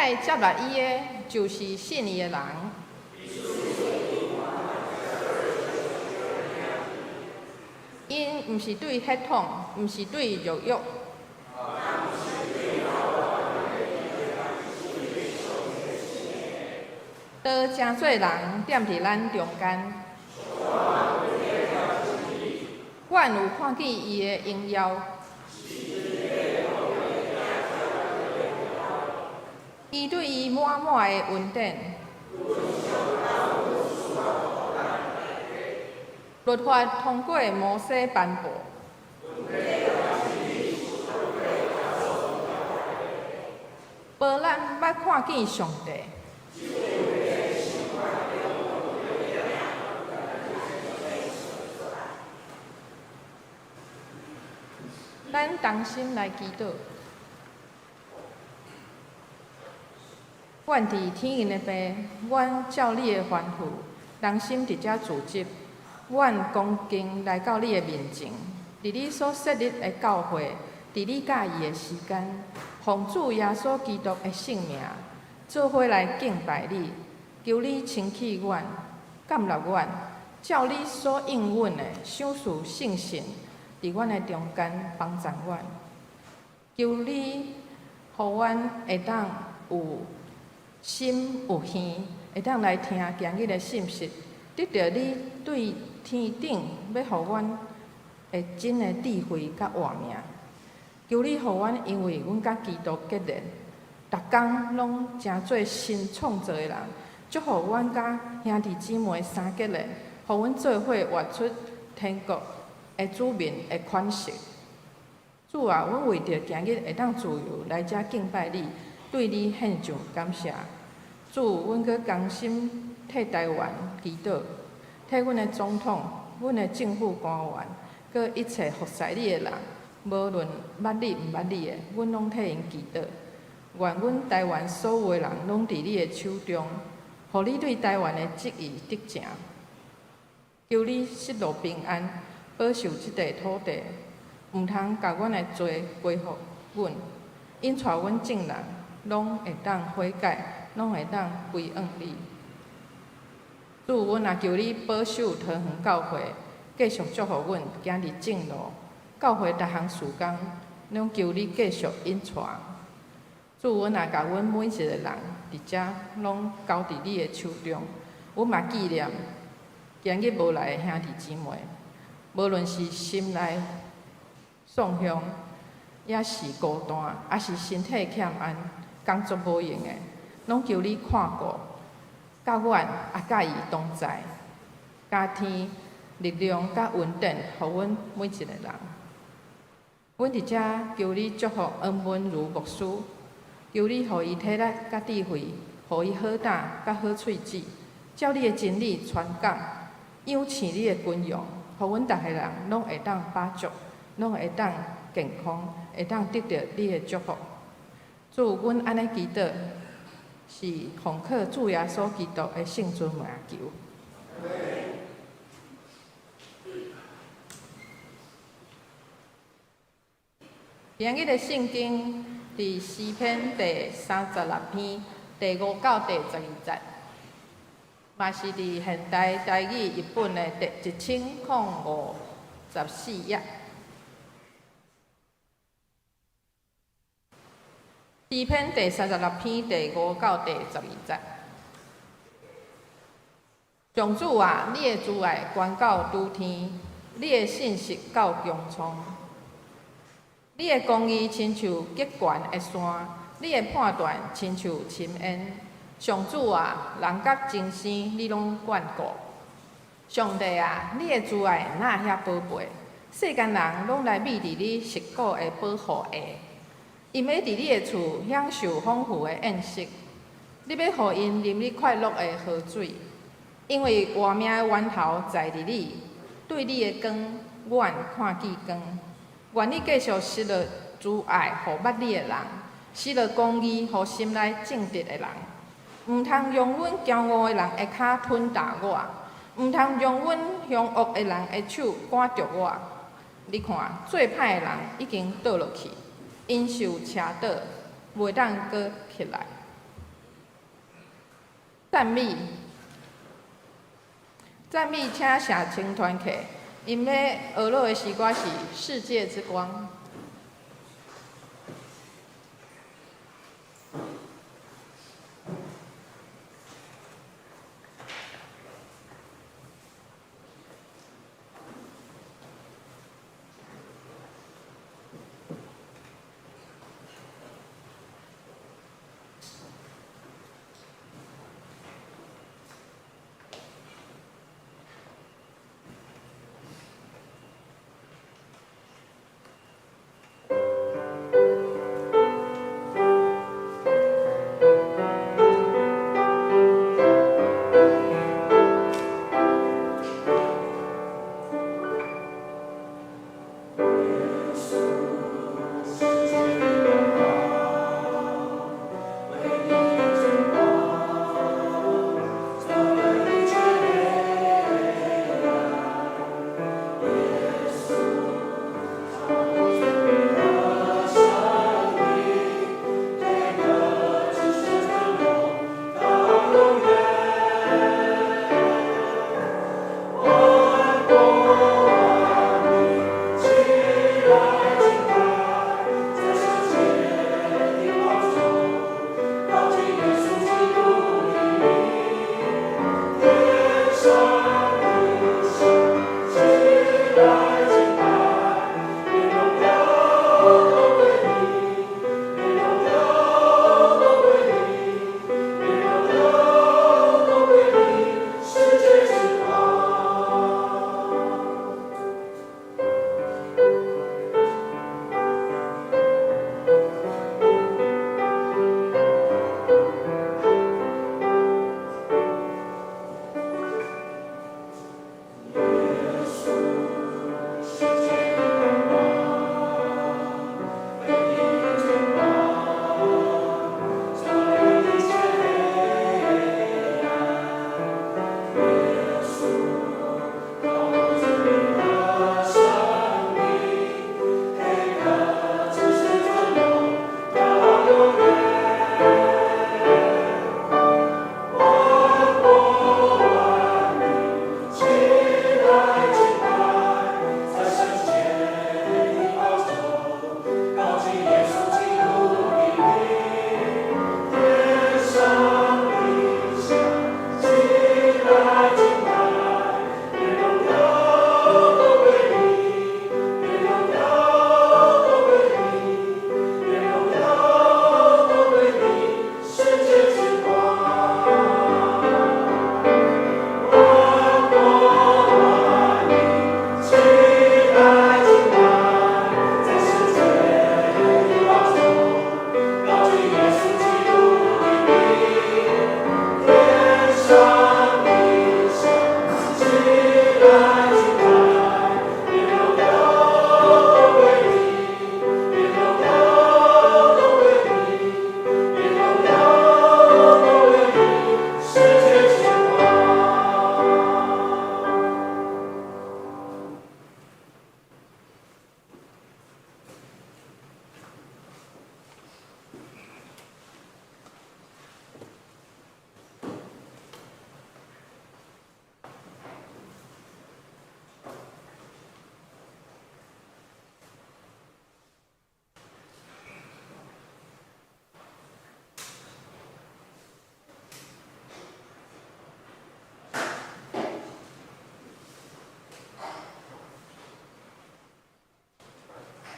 愛接納伊的，就是信伊的人。𪜶毋是對血統，毋是對肉欲。倒成做人，踮佇咱中間。阮有看見伊的榮耀。伊對伊滿滿的恩典。律法通過摩西頒布。無咱捌看見上帝。咱同心來祈禱。阮佇天頂的父，阮照你的吩咐，同心佇遮聚集。阮恭敬來到你的面前，佇你所設立的教會，佇你佮意的時間，奉主耶穌基督的聖名，做伙來敬拜你，求你清氣阮，建立阮，照你所應允的，賞賜聖神佇阮的中間幫贊阮。求你予阮會當有心有耳，會當來聽今日的信息，得著你對天頂欲予阮的真的智慧佮活命。求你予阮，因為阮佮基督結連，逐工攏成做新創造的人。祝福阮佮兄弟姊妹三結連，予阮做伙活出天國的子民的款式。主啊，阮為著今日會當自由來遮敬拜你，對你獻上感謝。主，阮閣同心替台灣祈禱，替阮的總統、阮的政府官員，閣一切服侍你的人，無論捌你毋捌你的，阮攏替𪜶祈禱。願阮台灣所有的人攏佇你的手中，予你對台灣的旨意得成。求你實露平安，保守這塊土地，毋通共阮的罪歸予阮，引帶阮眾人攏會當悔改，攏會當歸向你。主，阮也求你保守桃園教會，繼續祝福阮行佇正路。教會逐項事工，攏求你繼續引帶。主，阮也共阮每一個人佇遮攏交佇你的手中。阮嘛紀念今日無來的兄弟姊妹，無論是心內喪鄉，抑是孤單，抑是身體欠安、工作無閒的，攏求你看顧，佮阮也佮伊同在，加添力量佮恩典，予阮每一個人。阮佇遮求你祝福黃文如牧師，求你予伊體力佮智慧，予伊好膽佮好喙齒，照你的真理傳講，養飼你的群羊，予阮逐个人攏會當飽足，攏會當健康，會當得著你的祝福。主，阮按呢祈禱，是奉靠主耶穌基督的聖尊名求。今日的聖經佇詩篇第三十六篇第五到第十二節，嘛是佇現代台語譯本的第1054頁。詩篇第三十六篇第五到第十二節。上主啊，你的慈愛懸到諸天，你的信實到穹蒼。你的公義親像極懸的山，你的判斷親像深淵。上主啊，人佮眾生你攏眷顧。上帝啊，你的慈愛哪遐寶貝？世間人攏來覕佇你實古的保護下，𪜶欲佇你的厝享受豐富的宴席。你欲予𪜶啉你快樂的河水，因為活命的源頭在佇你，對你的光，阮看見光。願你繼續施落慈愛，予捌你的人；施落公義，予心內正直的人。毋通讓阮驕傲的人的跤吞踏我，毋通讓阮兇惡的人的手趕著我。你看，做歹的人已經倒落去，𪜶受斜倒，袂當閣起來。讚美，讚美，請謝青團客，𪜶欲學落的詩歌是《世界之光》。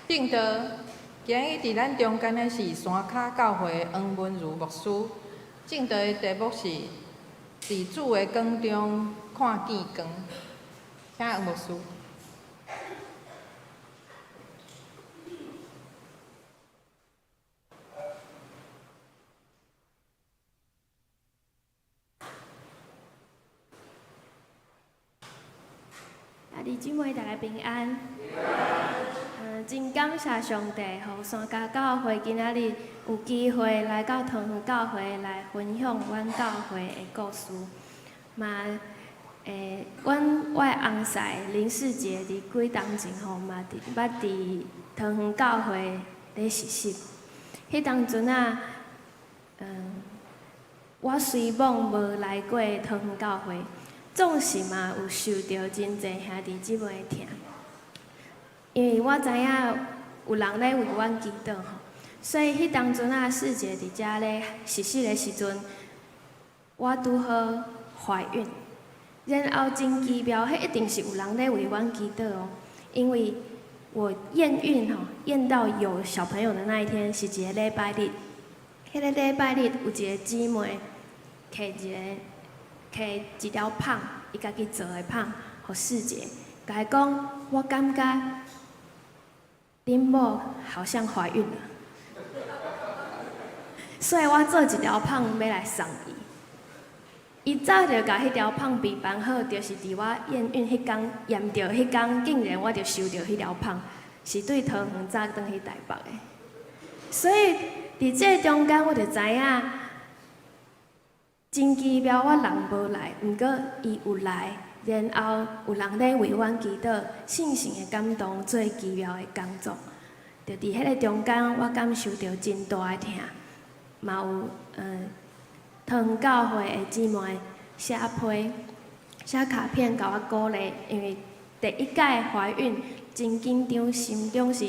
證道，今日佇咱中間的是山跤教會的黃文如牧師。證道的題目是佇主的光中看見光，請黃牧師。弟姊妹，大家平安。真感謝上帝，予山跤教會今仔日有機會來到桃園教會來分享阮教會的故事。嘛，阮我的翁婿林世傑佇幾冬前吼嘛佇捌佇桃園教會咧實習。彼當陣啊，我雖罔無來過桃園教會，總是嘛有受著真濟兄弟姊妹的疼，因為我知影有人咧為阮祈禱吼，所以彼當陣啊，世傑佇遮咧實習的時陣，我拄好懷孕，然後真奇妙，彼一定是有人咧為阮祈禱哦，因為我驗孕吼，驗到有小朋友的那一天是一个禮拜日，彼个禮拜日有一個姊妹提一个提一條麭，伊家己做的麭，予世傑，共伊講，我感覺恁某好像懷孕了，所以我做一條麭欲來送伊。伊早就共彼條麭備辦好，就是佇我驗孕彼工驗著彼工，竟然我就收著彼條麭，是對桃園早轉去台北的。所以佇這中間，我就知影，真奇妙，我人無來，毋過伊有來，然後有人咧為阮祈禱，聖神的感動做奇妙的工作。就佇彼个中間，我感受著真大的疼，嘛有桃園教會的姊妹寫批寫卡片共我鼓勵，因為第一擺懷孕真緊張，心中是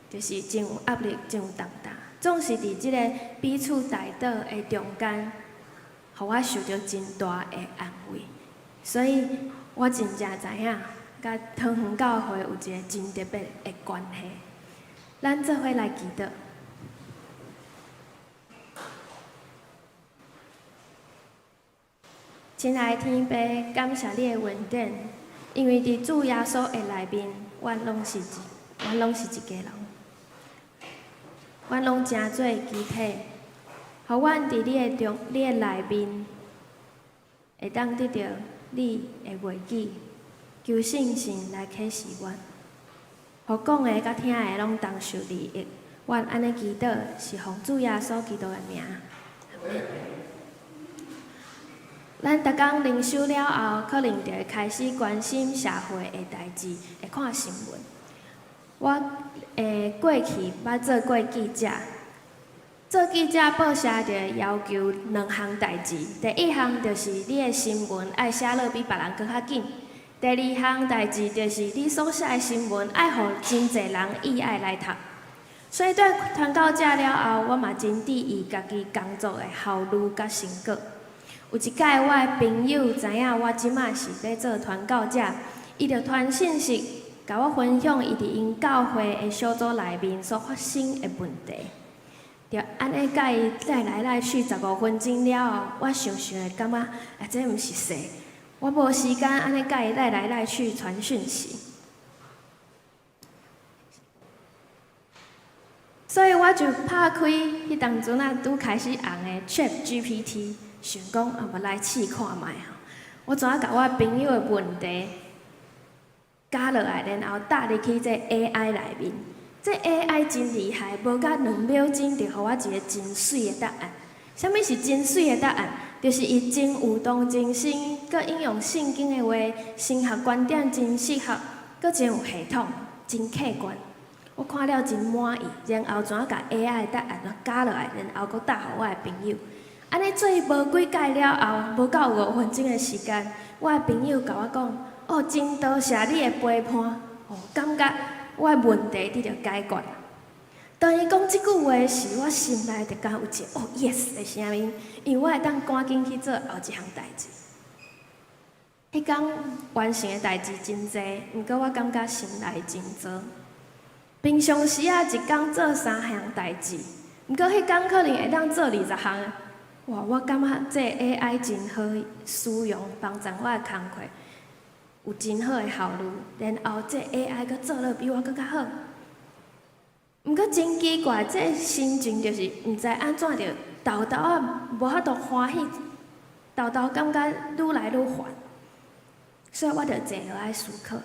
就是真有壓力，真有重擔。總是佇這个彼此代禱的中間，予我受著真大的安慰。所以我真正知影，佮桃園教會有一个真特別的關係。咱做伙來祈禱。親愛的天父，感謝你的恩典，因為佇主耶穌的內面，阮攏是一家人，阮攏成做肢體，予阮佇你的中、你的內面，會當得著你的話語，求聖神來啟示阮，予講的佮聽的攏同受利益。阮按呢祈禱，是奉主耶穌基督的名。咱逐工靈修了後，可能就會開始關心社會的代誌，會看新聞。我過去捌做過記者，做記者報社就會要求兩項代誌。第一項就是你的新聞愛寫落比別人閣較緊；第二項代誌就是你所寫的新聞愛予真濟人意愛來讀。所以轉傳到遮了後，我嘛真注意家己工作的效率佮成果。有一擺，我的朋友知影我這馬是咧做傳教者，伊就傳訊息共我分享伊佇𪜶教會的小組內面所發生的問題。就按呢共伊來來來去15分鐘了後，我想想會感覺啊，這毋是事，我無時間按呢共伊來來來去傳訊息，所以我就拍開彼當陣仔拄開始紅的 ChatGPT。想講啊，欲來試看覓吼。我怎啊共我朋友的問題加落來，然後搭入去這 AI 內面。這 AI 真厲害，無甲2秒鐘就予我一个真媠的答案。啥物是真媠的答案？就是伊真有同情心，閣引用聖經的話，神學觀點真適合，閣真有系統，真客觀。我看了真滿意，然後怎啊共 AI 的答案加落來，然後閣答予我的朋友。按呢做無幾擺了後，無夠5分鐘的時間，我的朋友共我講：哦，真多謝你的陪伴，哦，感覺我的問題得著解決。當伊講這句話時，我心內就敢有一个哦 yes 的聲音，因為我會當趕緊去做後一項代誌。彼工完成的代誌真濟，毋過我感覺心內真糟。平常時啊，一工做三項代誌，毋過彼工可能會當做20項。哇！我感覺這 AI 真好使用，幫助我的工課有真好的效率，然後這 AI 閣做得比我閣較好。毋過真奇怪，這心情就是毋知按怎著，沓沓仔無法度歡喜，沓沓感覺愈來愈煩，所以我就坐落來思考。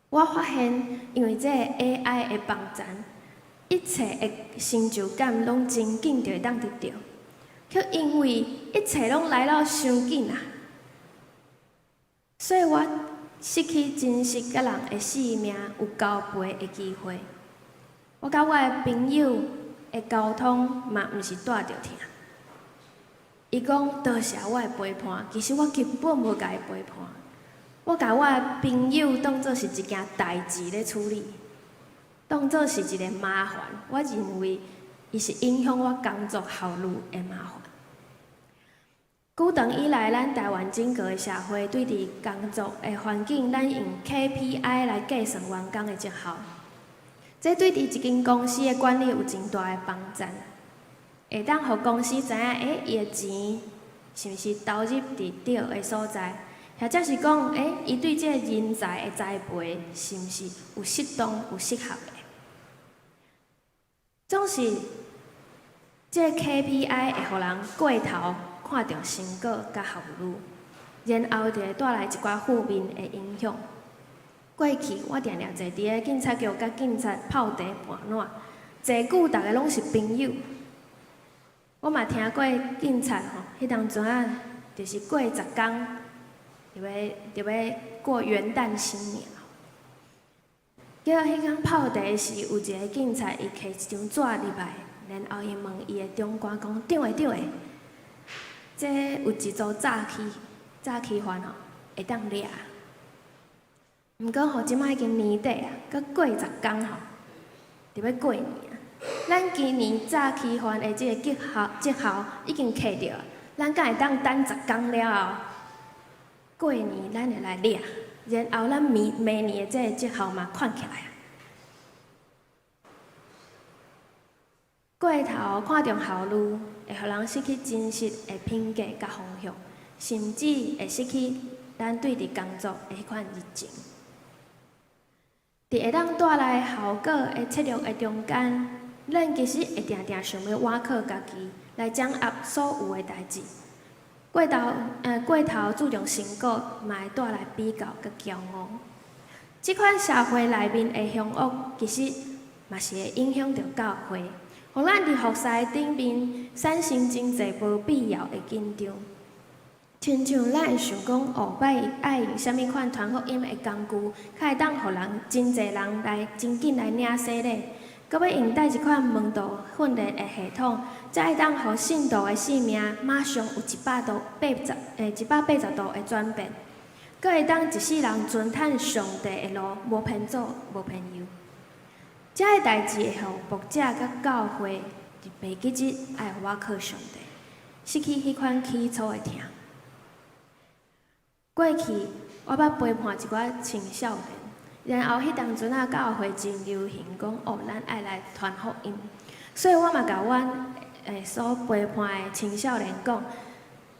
我發現，因為這 AI 的幫助，一切的成就感攏真緊就會當得著。卻因為一切攏來了傷緊啊，所以我失去珍惜佮人的性命有交陪的機會。我佮我的朋友的溝通嘛，毋是帶著疼，伊講多謝我的陪伴，其實我根本無共伊陪伴，我共我的朋友當做是一件代誌咧處理，當做是一個麻煩。我認為伊是影響我工作效率的麻煩。久長以來，咱台灣整個的社會對佇工作的環境，咱用 KPI 來計算員工的績效。這對佇一間公司的管理有真大的幫助，會當予公司知影，伊的錢是毋是投入佇對的所在，或者是講，伊對這個人才的栽培是毋是有適當、有適合的。總是這個 KPI 會予人過頭看重成果佮效率，然後就會帶來一寡負面的影響。過去我定定坐佇咧警察局，佮警察泡茶盤撋，坐久逐个攏是朋友。我嘛聽過警察吼，彼當陣仔就是過10工，就欲過元旦新年。結果彼工泡茶時，有一个警察伊提一張紙入來，然後伊問伊的長官講：長的長的，這有一組詐欺犯吼，會當掠。毋過吼，這擺已經年底啊，閣過10工吼，就欲過年啊。咱今年詐欺犯的這个績效已經揢著啊，咱敢會當等十工了後，過年咱會來掠，然後咱明明年的這个績效嘛款起來啊。過頭看重效率，會予人失去真實的品格佮方向，甚至會失去咱對佇工作的彼款熱情。佇會當帶來效果的策略的中間，咱其實會定定想欲倚靠家己來掌握所有的代誌。過頭注重成果，嘛會帶來比較佮驕傲。這款社會內面的凶惡，其實嘛是會影響著教會，予咱佇服侍頂面產生真濟無必要的緊張。親像咱會想講，後擺愛用啥物款傳福音的工具，較會當予人真濟人來真緊來領洗禮，閣欲用佗一款門徒訓練的系統，才會當予信徒的生命馬上有180度的轉變，閣會當一世人專趁上帝的路，無偏左，無偏右。這个代誌會予牧者佮教會袂記得愛倚靠上帝，失去彼款起初的疼。過去我捌陪伴一寡青少年，然後彼當陣仔教會真流行講哦，咱愛來傳福音，所以我嘛共阮所陪伴的青少年講，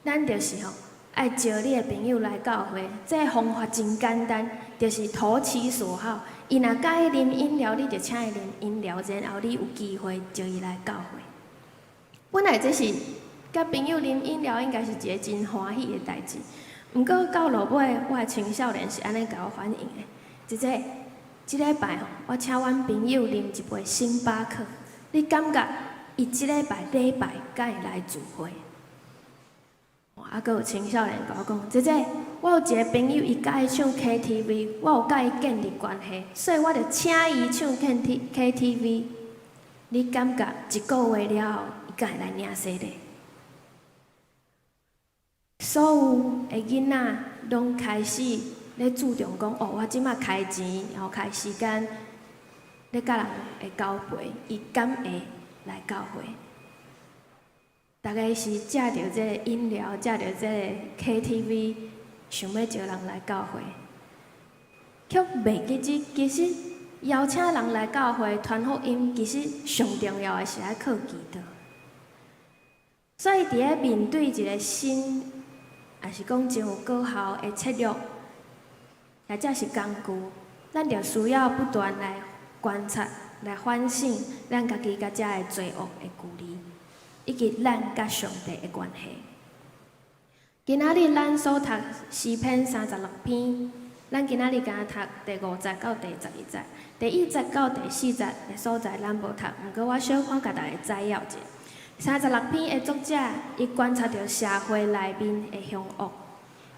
咱就是吼愛招你的朋友來教會，這个方法真簡單，就是投其所好。伊若佮意啉飲料，你就請伊啉飲料，然後你有機會招伊來教會。本來這是佮朋友啉飲料，應該是一个真歡喜的代誌。毋過到落尾，我的青少年是按呢共我反映的：姐姐，這禮拜吼，我請阮朋友啉一杯星巴克，你感覺伊這禮拜禮拜敢會來聚會？啊，閣有青少年共我講，姐姐，我有一个朋友，伊佮意唱 KTV，我有佮伊建立關係，所以我就請伊唱 KTV。你感覺一個月了後，伊敢會來領洗禮？所有的囡仔攏開始咧注重講，哦，我這馬開錢，然後開時間咧佮人會交陪，伊敢會來教會？逐家是藉著這个飲料，藉著這个 KTV，想欲招人來教會，卻袂記得其實邀請人來教會傳福音，其實上重要的是愛靠祈禱。所以佇咧面對一个新，抑是講真有果效的策略，或者是工具，咱就需要不斷來觀察、來反省咱家己佮遮个罪惡的距離，以及咱佮上帝的關係。今仔日咱所讀詩篇36篇，咱今仔日敢讀第5節到第11節，第1節到第4節的所在咱無讀，毋過我小可共大家摘要者。36篇的作者，伊觀察著社會內面的凶惡，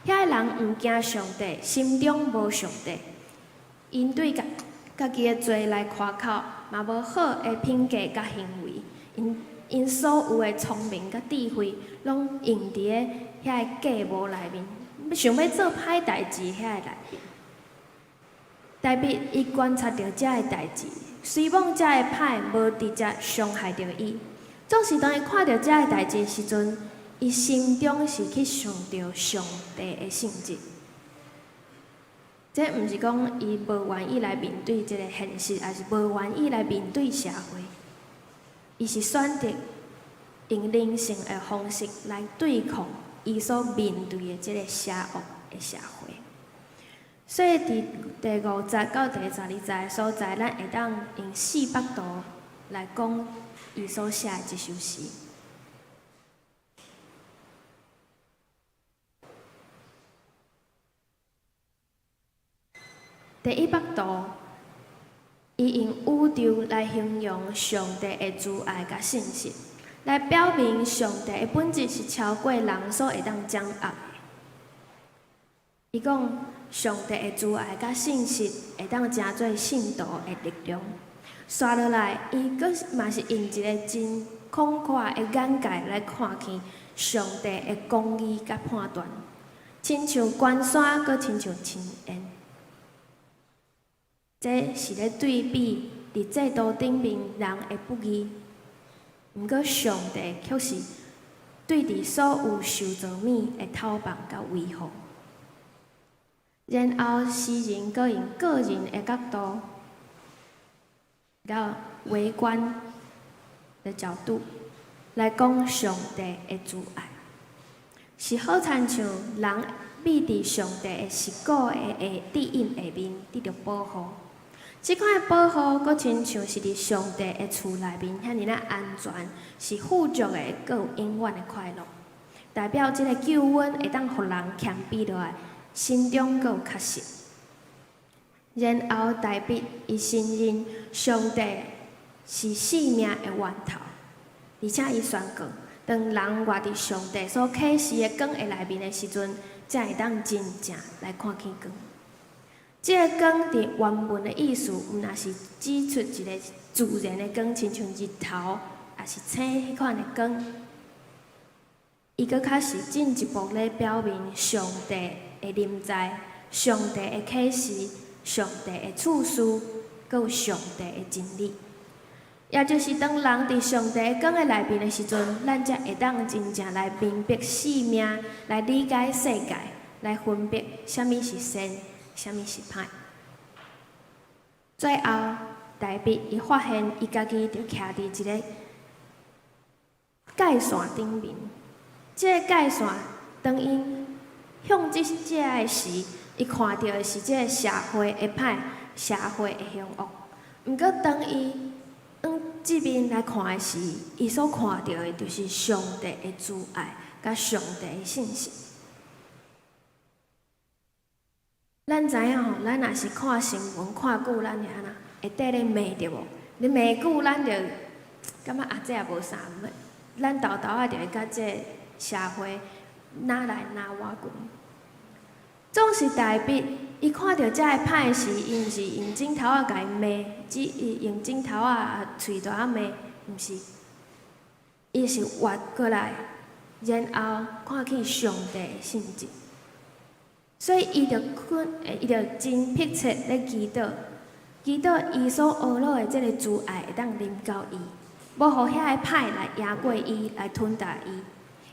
遐个人毋驚上帝，心中無上帝，𪜶對家己的罪來誇口，嘛無好的品格佮行為，𪜶 𪜶所有的聰明佮智慧，攏用佇咧遐个計謀內面，想欲做歹代誌遐个內面。大衛伊觀察著遮个代誌，雖罔遮个歹無直接傷害著伊，總是當伊看著遮个代誌的時陣，伊心中是去想著上帝的性質。這毋是講伊無願意來面對這個現實，抑是無願意來面對社會。伊是選擇用靈性的方式來對抗伊所面對的這個邪惡的社會。所以，佇第5節到第12節的所在，咱會當用四幅圖來講伊所寫的這首詩。第一幅圖，伊用宇宙來形容上帝的慈愛佮信實，來表明上帝的本質是超過人所會當掌握的。伊講上帝的慈愛佮信實會當成做信徒的力量。紲落來，伊閣嘛是用一个真廣闊的眼界來看見上帝的公義佮判斷，親像關山，閣親像深淵。這是咧對比佇制度頂面人的不義，毋過上帝卻是對佇所有受造物的透放佮維護。然後詩人閣用個人的角度，了微觀的角度來講上帝的慈愛，是好親像人秘佇上帝的實古的下指引下面得著保護。這款的保護，閣親像是佇上帝的厝內面遐爾仔安全，是富足的，閣有永遠的快樂。代表這个救恩會當予人謙卑落來，心中閣有確信。然後大衛伊承認上帝是生命的源頭，而且伊宣告，當人活佇上帝所啟示的光的內面的時陣，才會當真正來看見光。這个光佇原文的意思，毋若是指出一个自然的光，親像日頭，抑是星彼款的光。伊閣較是進一步咧表明上帝的臨在、上帝的啟示、上帝的賜賜，閣有上帝的真理。也就是當人佇上帝的光的內面的時陣，咱才會當真正來明白生命，來理解世界，來分別啥物是善，啥物是歹。最後，大衛伊發現伊家己就徛佇一个界線頂面。這个界線，當伊向這遮的時，伊看著的是這个社會的歹，社會的兇惡。毋過，當伊往這面來看的時，伊所看著的就是上帝的慈愛，佮上帝的信實。咱知影吼，咱若是看新聞看久，咱會按怎？會綴咧罵對無？你罵久，咱就感覺啊，這也無啥物。咱沓沓仔就會佮這个社會拿來拿往滾。總是大衛，伊看著遮个歹時，伊毋是用指頭仔共伊罵，只用指頭仔喙大仔罵，毋是，伊是活過來，然後看見上帝的信實。所以伊就困，伊就真迫切咧祈禱，祈禱伊所學落的這个慈愛會當臨到伊，無予遐個歹來贏過伊，來吞噬伊。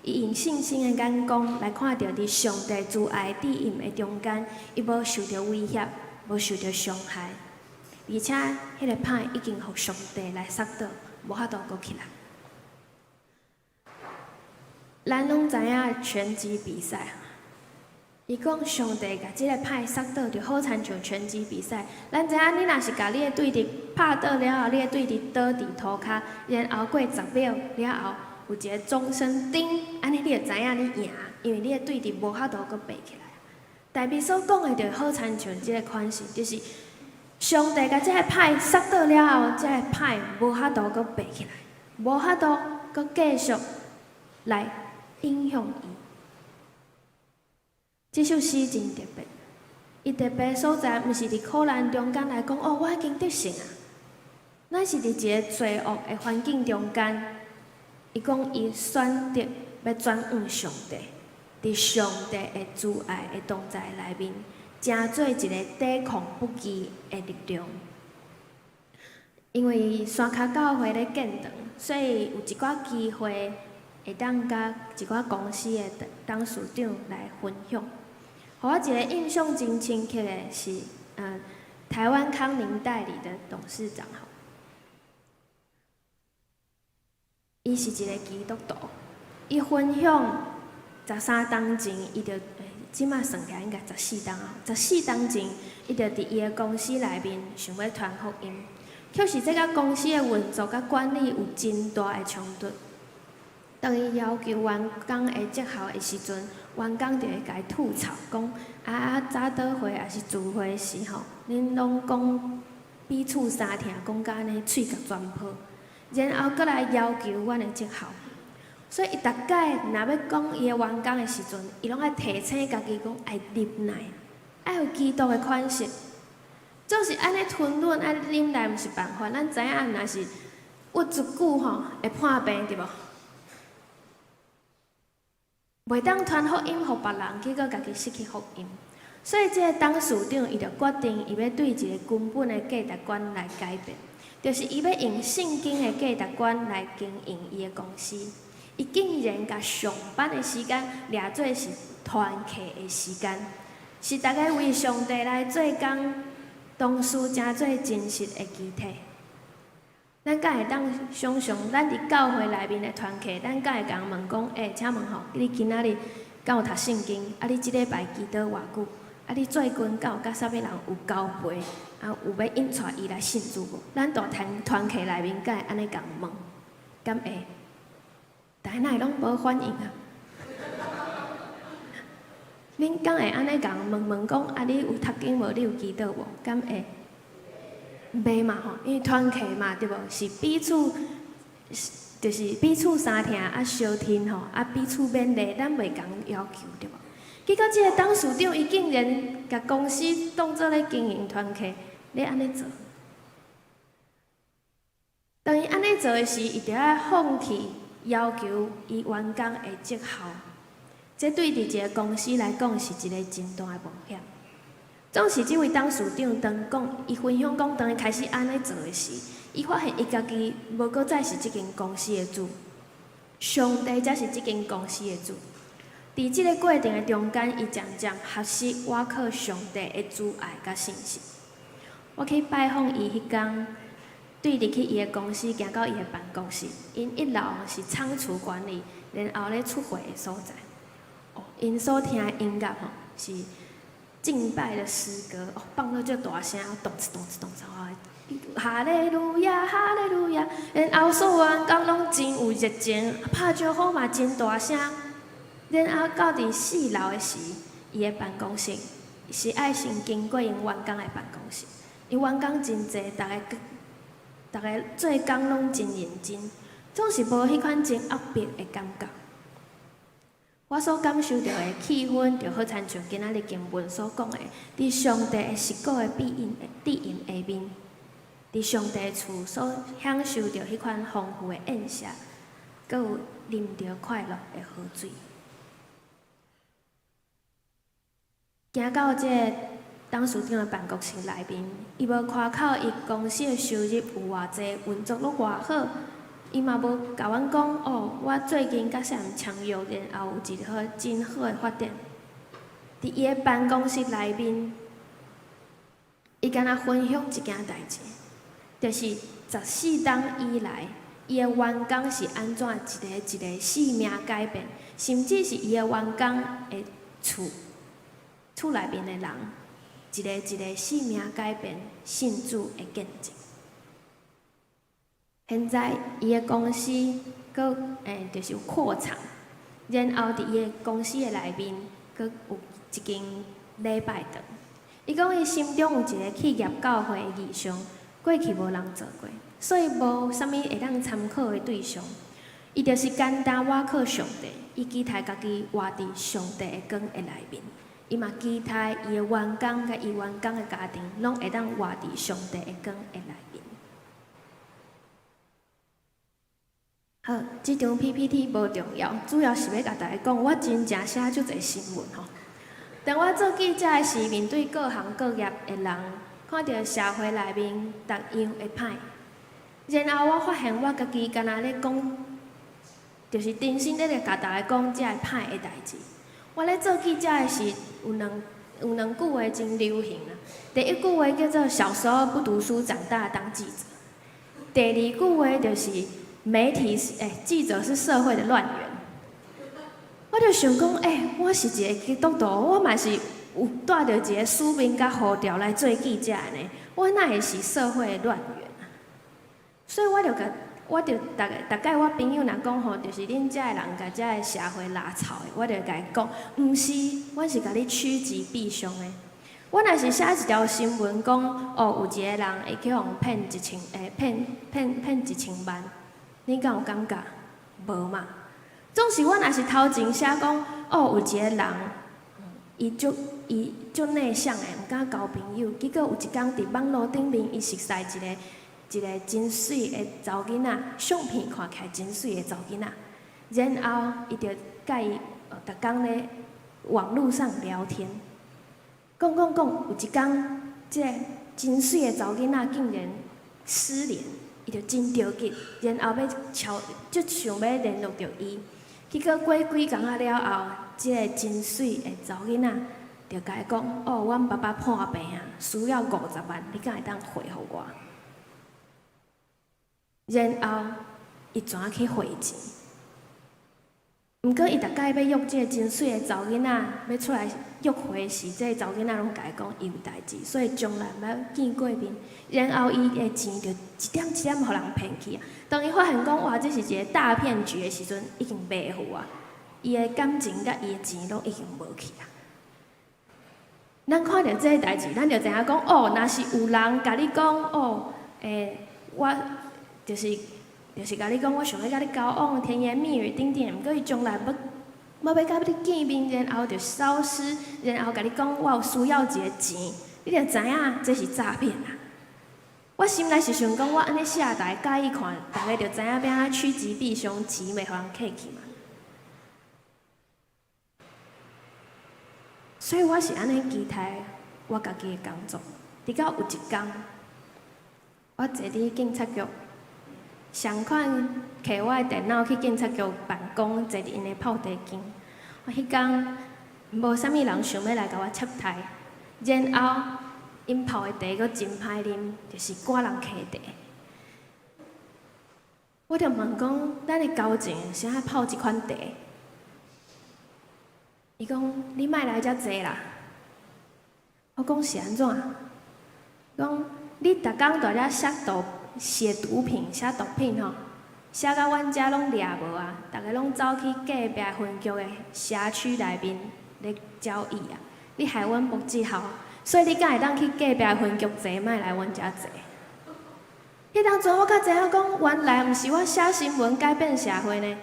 伊用信心的眼光來看著佇上帝慈愛指引的中間，伊無受著威脅，無受著傷害，而且彼个歹已經予上帝來殺倒，無法度閣起來。咱攏知影拳擊比賽。伊講上帝共這个歹殺倒，就好親像拳擊比賽。咱知影，你若是共你的對敵拍倒了後，你的對敵倒佇塗跤，然後過10秒了後，有一个鐘聲叮，按呢你就知影你贏，因為你的對敵無法度閣爬起來。大衛所講的就好親像這个款式，就是上帝共這个歹殺倒了後，這个歹無法度閣爬起來，無法度閣繼續來影響伊。這首詩真特別，伊特別所在，毋是佇苦難中間來講，哦，我已經得勝啊！咱是佇一个罪惡的環境中間，伊講伊選擇欲轉向上帝，佇上帝的慈愛的同在內面，成做一個抵抗不羈的力量。因為山跤教會咧建堂，所以有一寡機會會當佮一寡公司的董事長來分享。予我一个印象真深刻的是，台灣康寧代理的董事長吼，伊是一个基督徒，伊分享13冬前，伊就，這馬算起來應該十四冬啊，十四冬前，伊就佇伊的公司內面想欲傳福音，卻是這佮公司的運作佮管理有真大的衝突。當伊要求員工的績效的時陣，員工就會共伊吐槽，講啊早禱會抑是聚會時吼，恁攏講彼此相疼，講甲按呢喙共全破，然後閣來要求阮的績效。所以伊逐擺若欲講伊的員工的時陣，伊攏愛提醒家己講愛忍耐，愛有基督的款式。總是按呢吞忍，愛忍耐毋是辦法。咱知影若是鬱卒久吼，會破病對無？袂當傳福音予別人，結果家己失去福音。所以這个董事長伊就決定，伊欲對一个根本的價值觀來改變，就是伊欲用聖經的價值觀來經營伊的公司。伊竟然共上班的時間掠做是團契的時間，是逐家為上帝來做工，同時成做真實的肢體。咱敢會當想像，咱佇教會內面的團契，咱敢會共人問講：欸，請問吼，你今仔日敢有讀聖經？啊，你這禮拜祈禱偌久？啊，你最近敢有佮啥物人有交陪？啊，有欲引帶伊來信主無？咱大團團契內面敢會按呢共問？敢會？但哪會攏無反應啊？恁敢會按呢共問問講？啊，你有讀經無？你有祈禱無？敢會？袂嘛吼，因為團契嘛對無？是彼此，就是彼此相疼啊，相挺吼，啊彼此勉勵，咱袂共要求對無？結果這个董事長伊竟然共公司當做咧經營團契，咧按呢做。當伊按呢做的時，伊著愛放棄要求伊員工的績效，這對佇一个公司來講是一个真大的冒險。總是這位董事長當講，伊分享講，當伊開始按呢做的時，伊發現伊家己無閣再是這間公司的主，上帝才是這間公司的主。佇這个過程的中間，伊漸漸學習倚靠上帝的慈愛佮信實。我去拜訪伊彼工，對入去伊的公司，行到伊的辦公室，𪜶一樓是倉儲管理，然後咧出貨的所在。哦，𪜶所聽的音樂吼是敬拜的詩歌，哦，放到足大聲，動次動次動次，哈利路亞，哈利路亞，然後所有員工攏真有熱情，拍招呼嘛真大聲。然後到佇四樓的時，伊的辦公室是愛先經過𪜶員工的辦公室，𪜶員工真濟，逐家逐家做工攏真認真，總是無彼款真壓迫的感覺。我所感受著的氣氛，就好親像今仔日經文所講的，佇上帝的實古的庇蔭庇蔭下面，佇上帝厝所享受著彼款豐富的宴席，閣有啉著快樂的好水。行到這个董事長的辦公室內面，伊無誇口伊公司的收入有偌濟，運作愈偌好。伊嘛無共阮講哦，我最近佮啥人簽約，然後有一個真好的發展。佇伊的辦公室內面，伊干焦分享一件代誌，就是十四冬以來，伊的員工是按怎一个一个性命改變，甚至是伊的員工的厝厝內面的人，一個一個性命改變、信主的見證。現在伊的公司閣就是有擴廠，然後佇伊的公司的內面閣有一間禮拜堂。伊講伊心中有一个企業教會的異象，過去無人做過，所以無啥物會當參考的對象。伊就是簡單倚靠上帝，伊期待家己活佇上帝的光的內面。伊嘛期待伊的員工佮伊員工的家庭，攏會當活佇上帝的光的內面。好，這張 PPT 無重要，主要是欲共大家講，我真正寫足濟新聞吼。當我做記者的時，面對各行各業的人，看著社會內面逐樣的歹，然後我發現我家己敢若咧講，就是真心咧咧共大家講這个歹的代誌。我咧做記者的時，有兩句話真流行啊。第一句話叫做“小時候不讀書，長大當記者”。第二句話就是，媒體是記者是社會的亂源。我就想講，我是一個基督徒，我嘛是有帶著一個使命佮呼召來做記者的呢。我哪會是社會的亂源啊？所以我就共，我就逐個逐擺我朋友若講吼，就是恁遮的人共遮个社會拉臭的，我就共伊講，毋是，阮是共你趨吉避凶的。我若是寫一條新聞講，哦，有一個人會去予人騙一千，騙1000萬。你敢有感覺？無嘛。總是我若是頭前寫講，哦，有一個人，伊足內向的，毋敢交朋友。結果有一工佇網路頂面，伊熟似一個真媠的查某囡仔，相片看起來真媠的查某囡仔。然後伊就佮伊逐工咧網路上聊天，講講講，有一工，這个真媠的查某囡仔竟然失聯。伊就真著急，然後欲敲，足想欲聯絡著伊。結果過幾工仔了後，這个真媠的查某囡仔就共伊講：哦，阮爸爸破病啊，需要50萬，你敢會當匯予我？然後伊轉去匯錢。毋過伊逐擺欲約這个真媠的查某囡仔，欲出來約會時，這个查某囡仔攏共伊講伊有代誌，所以從來毋捌見過面。然後伊的錢就一點一點予人騙去啊！當伊發現講哇，這是一個大騙局的時陣，已經袂赴啊！伊的感情佮伊的錢攏已經無去啊！咱看著這个代誌，咱就知影講哦，若是有人共你講哦，我就是共你講，我想欲佮你交往，甜言蜜語等等，毋過伊將來欲欲佮你見面，然後就消失，然後共你講我有需要一个錢，你就知影這是詐騙啊！我心內是想講，我按呢寫，大家佮意看，大家就知影欲按怎趨吉避凶，錢袂予人挃去嘛。所以我是按呢期待我家己的工作。直到有一工，我坐佇警察局，相款摕我的電腦去警察局辦公，坐佇𪜶的泡茶間。我彼工無啥物人想欲來共我插台，然後𪜶泡的茶閣真歹啉，就是趕人客茶。我就問講，咱的交情是按怎泡這款茶？伊講你莫來遮坐啦。我講是按怎？講你逐工佇遮寫毒、寫毒品、寫毒品吼，寫甲阮遮攏掠無啊！逐个攏走去隔壁分局的社區內面咧交易啊！你害阮無績效，所以你敢會當去隔壁分局坐，莫來阮遮坐。彼當陣我才知影講，原來毋是我寫新聞改變社會呢，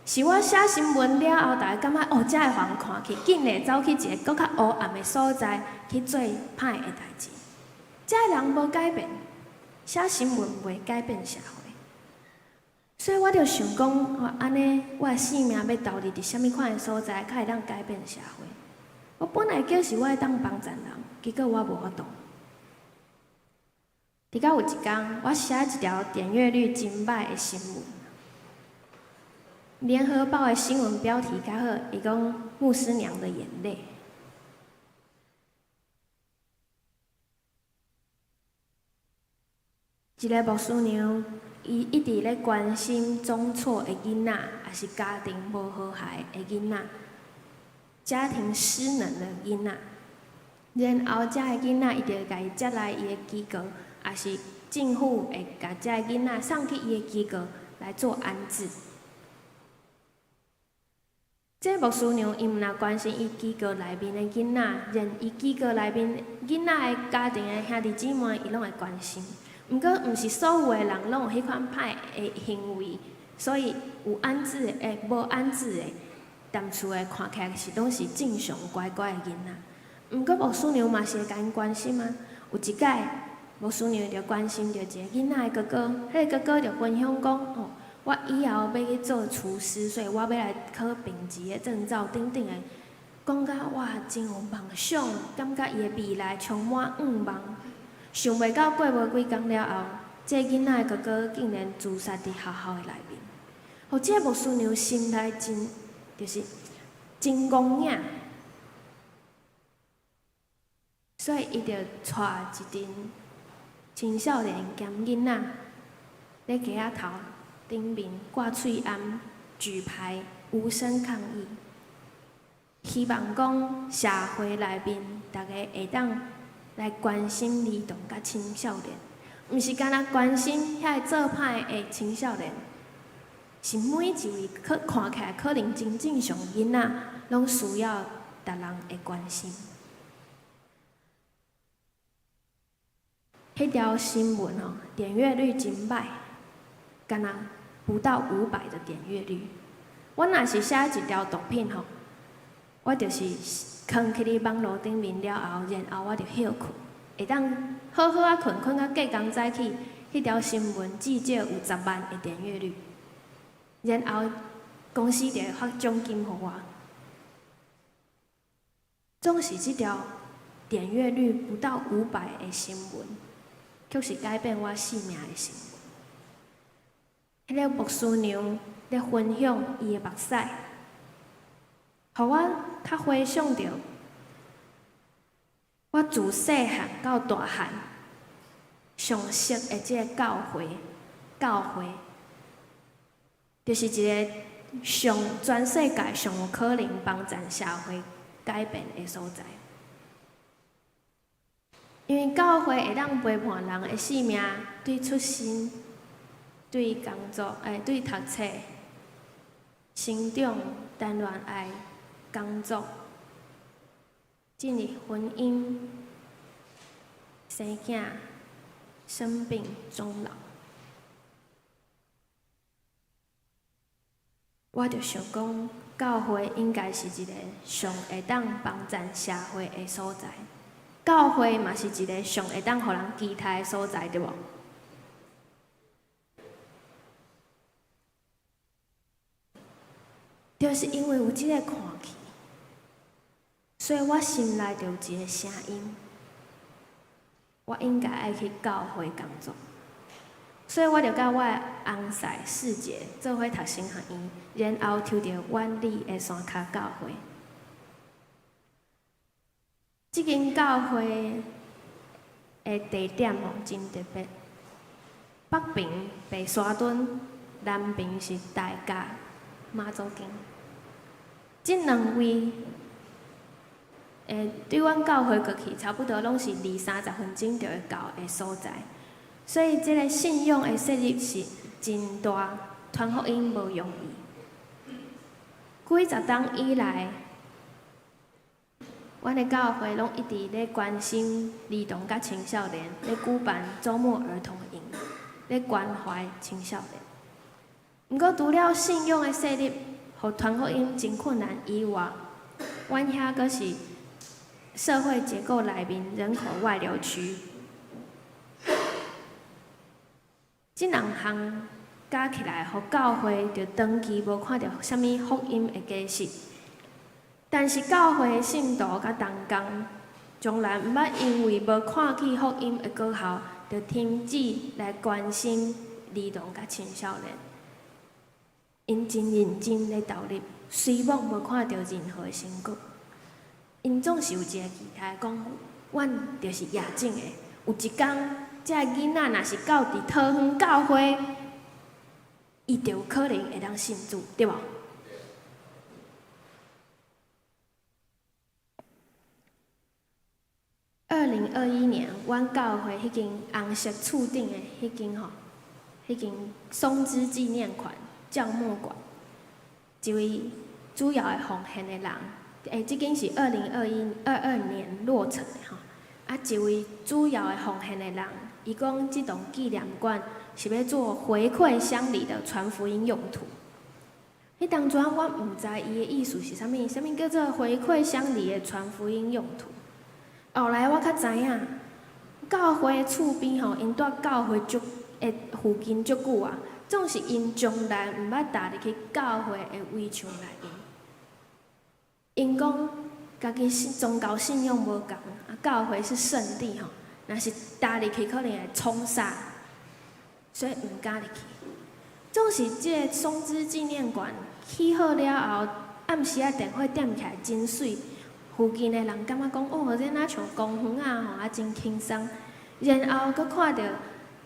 是我寫新聞了後，大家感覺哦，才會予人看去，竟然走去一个閣較烏暗的所在去做歹的代誌。這个人無改變，寫新聞袂改變社會，所以我就想講，哦，按呢，我的性命欲投入佇啥物款的所在，較會當改變社會？我本來叫是我愛當幫贊人，結果我無法度。直到有一工，我寫一條點閱率真歹的新聞，聯合報的新聞標題較好，伊講牧師娘的眼淚。一个牧師娘，伊一直咧關心總錯的囡仔，抑是家庭無和諧的囡仔，家庭失能的囡仔。然後，這个囡仔，伊就共伊接來伊的機構，抑是政府會共這个囡仔送去伊的機構來做安置。這牧師娘伊毋但關心伊機構內面的囡仔，連伊機構內面囡仔的家庭的兄弟姊妹，伊攏會關心。毋過，毋是所有的人攏有彼款歹的行為，所以有安置的、無安置的，踮厝的看起來是攏是正常乖乖的囡仔。毋過牧師娘嘛是會共𪜶關心啊。有一擺，牧師娘就關心著一个囡仔的哥哥，彼个哥哥就分享講：哦，我以後欲去做廚師，所以我欲來考丙級的證照等等的，講甲哇真有夢想，感覺伊的未來充滿願望。想袂到過無幾工了後，這个囡仔的哥哥竟然自殺佇學校的內面。予這个牧師娘心內真，就是真戇影，所以伊就帶一陣青少年兼囡仔，咧街仔頭頂面掛喙罨、舉牌、無聲抗議，希望講社會內面逐家會當來關心兒童佮青少年，毋是干焦關心遐个做歹的青少年，是每一位可看起來可能真正常的囡仔，攏需要逐人的關心。彼條新聞吼，點閱率真歹，干焦不到500的點閱率。我若是寫一條毒品吼，我就是囥去佇網路頂面了後，然後我就歇睏，會當好好仔睏，睏到隔工早起，彼條新聞至少有10萬的點閱率，然後公司就會發獎金予我。總是這條點閱率不到五百的新聞，卻是改變我性命的新聞。彼个牧師娘咧分享伊的目屎，予我較回想著，我自細漢到大漢，上熟的這个教會，教會，就是一个上全世界上有可能幫助社會改變的所在。因為教會會當陪伴人的生命，對出生、對工作、對讀冊、成長、談戀愛、工作、進入婚姻、生囝、生病、終老。我就想講，教會應該是一個上會當幫助社會的所在。教會嘛是一個上會當予人期待的所在，對無？就是因為有這个看去，所以我心內就有一个聲音，我應該愛去教會工作。所以我就佮我的翁婿世傑做伙讀神學院，然後抽著苑裡的山跤教會。這間教會的地點吼真特別，北爿白沙墩，南爿是大甲媽祖宮。這兩位，對阮教會過去，差不多攏是二三十分鐘就會到的所在。所以這个信仰的設立是真大，傳福音無容易。幾十冬以來，阮的教會攏一直咧關心兒童佮青少年，咧舉辦週末兒童營，咧關懷青少年。毋過，除了信仰的設立，予傳福音真困難以外，阮遐閣是社會結構內面人口外流區。這兩項加起來，予教會就長期無看著啥物福音的果實。但是教會的信徒佮同工，從來毋捌因為無看見福音的果效，就停止來關心兒童佮青少年。𪜶真認真咧投入，雖罔無看著任何的成果，𪜶總是有一个期待，講阮就是野種的，有一工，這个囡仔若是到佇桃園教會，伊就有可能會當信主，對無？2021年，阮教會彼間紅色厝頂的彼間吼，彼間松枝紀念館教牧館，一位主要的奉獻的人，這間是2021、22年落成的吼。啊，一位主要的奉獻的人，伊講這棟紀念館是欲做回饋鄉里的傳福音用途。彼當陣我毋知伊的意思是啥物，啥物叫做回饋鄉里的傳福音用途？後來我較知影，教會厝邊吼，𪜶蹛教會足的附近足久啊，總是𪜶從來毋捌踏入去教會的圍牆內面。𪜶講家己信宗教信仰無仝，啊，教會是聖地吼，若是踏入去可能會衝煞，所以毋敢入去。總是這个松枝紀念館起好了後，暗時仔電火點起來真媠，附近的人感覺講哦，這若像公園仔吼，啊真輕鬆。然後閣看著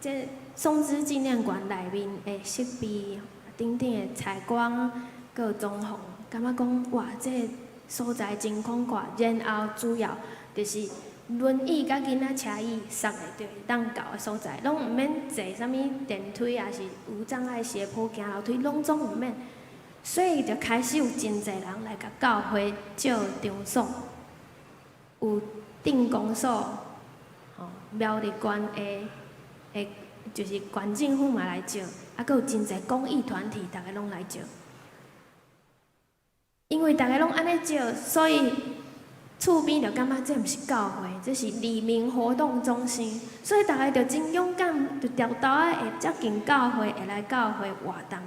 這松枝紀念館內面的設備，頂頂的採光，閣有裝潢，感覺講哇，這个所在真廣闊。然後主要就是輪椅佮囡仔車椅塞會著，會當到的所在，攏毋免坐啥物電梯，抑是無障礙斜坡行樓梯，攏總毋免。所以就開始有真濟人來共教會借場所，有鎮公所、吼苗栗縣的的，就是縣政府嘛來借，啊，閣有真濟公益團體，逐个攏來借。因為逐个攏按呢借，所以厝邊就感覺這毋是教會，這是里民活動中心，所以逐个就真勇敢，就沓沓仔會接近教會，會來教會活動。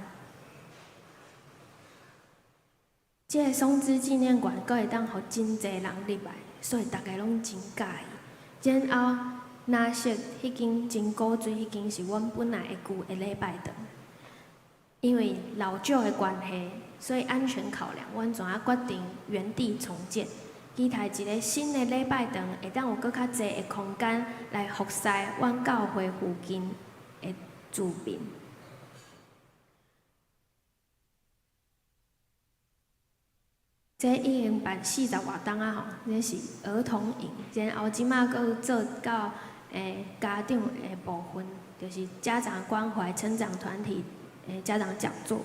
這个松枝紀念館閣會當予真濟人入來，所以逐个攏真佮意。然後，藍色彼間真古錐彼間是阮本來的舊的禮拜堂，因為老舊的關係，所以安全考量，阮怎仔決定原地重建，期待一个新的禮拜堂會當有閣較濟的空間來服侍阮教會附近的住民。這已經辦四十外冬啊吼，這是兒童營，然後這馬閣有做到家長的部分，就是家長關懷成長團體的家長講座。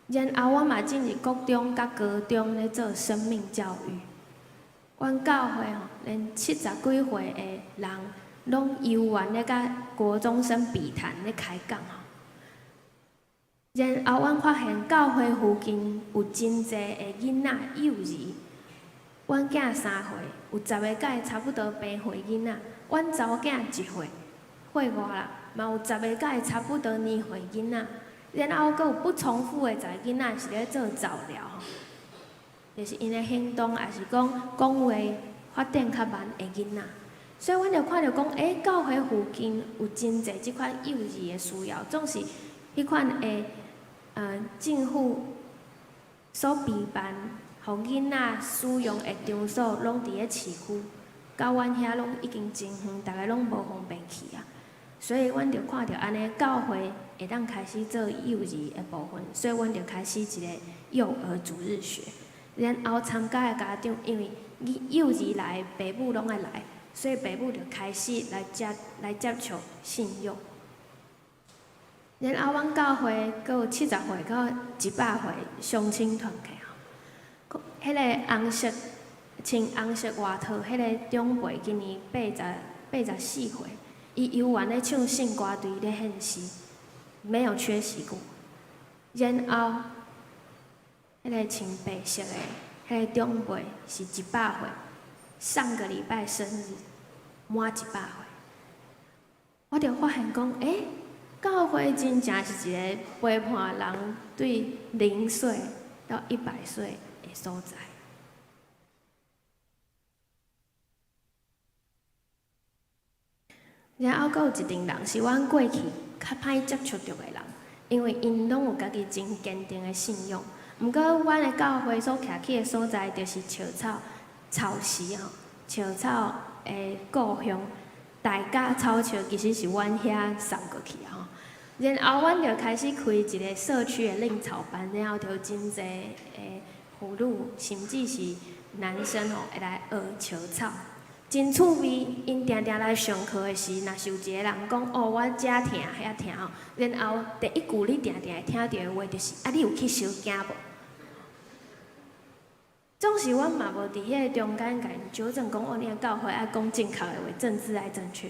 然後我嘛進入國中佮高中咧做生命教育。阮教會吼，連七十幾歲的人攏猶原咧佮國中生筆談咧開講吼。然後，阮發現教會附近有真濟的囡仔幼兒，阮囝3歲，有10個佮伊差不多平歲囡仔；阮查某囝1歲，歲外啦，嘛有10個佮伊差不多年歲囡仔。然後，閣有不重複的十個囡仔是咧做早療，就是𪜶的行動，抑是講講話發展較慢的囡仔。所以，阮就看著講，欸，教會附近有真濟這款幼兒的需要，總是彼款的。政府所備辦，予囡仔使用的場所，攏佇咧市區，到阮遐攏已經真遠，逐个攏無方便去啊。所以，阮就看著按呢，教會會當開始做幼兒的部分，所以阮就開始一个幼兒主日學。然後參加的家長，因為幼兒來，爸母攏愛來，所以爸母就開始來接觸信仰。然後，阮教會閣有70歲到100歲相親團契吼，彼个紅色穿紅色外套彼个長輩今年84歲，伊猶原咧唱聖歌隊咧獻詩，沒有缺席過。然後，彼个穿白色的彼个長輩是100歲，上個禮拜生日，滿100歲。我就發現講，欸，教會真正是一个陪伴人對0歲到100歲的所在。然後，閣有一陣人是阮過去較歹接觸著的人，因為𪜶攏有家己真堅定的信仰。毋過，阮的教會所徛起的所在，就是笑草草時吼，笑草的故鄉。大甲草笑其實是阮遐送過去的吼，然後阮就開始開一个社區的藺草班，然後就有真濟的婦女，甚至是男生吼，會來學笑草，真趣味。𪜶定定來上課的時，若是有一个人講哦，我遮疼遐疼吼，然後第一句你定定會聽著的話就是啊，你有去相驚無？總是阮嘛無佇彼个中間共𪜶糾正講，哦，你的教會愛講正確的話，政治愛正確。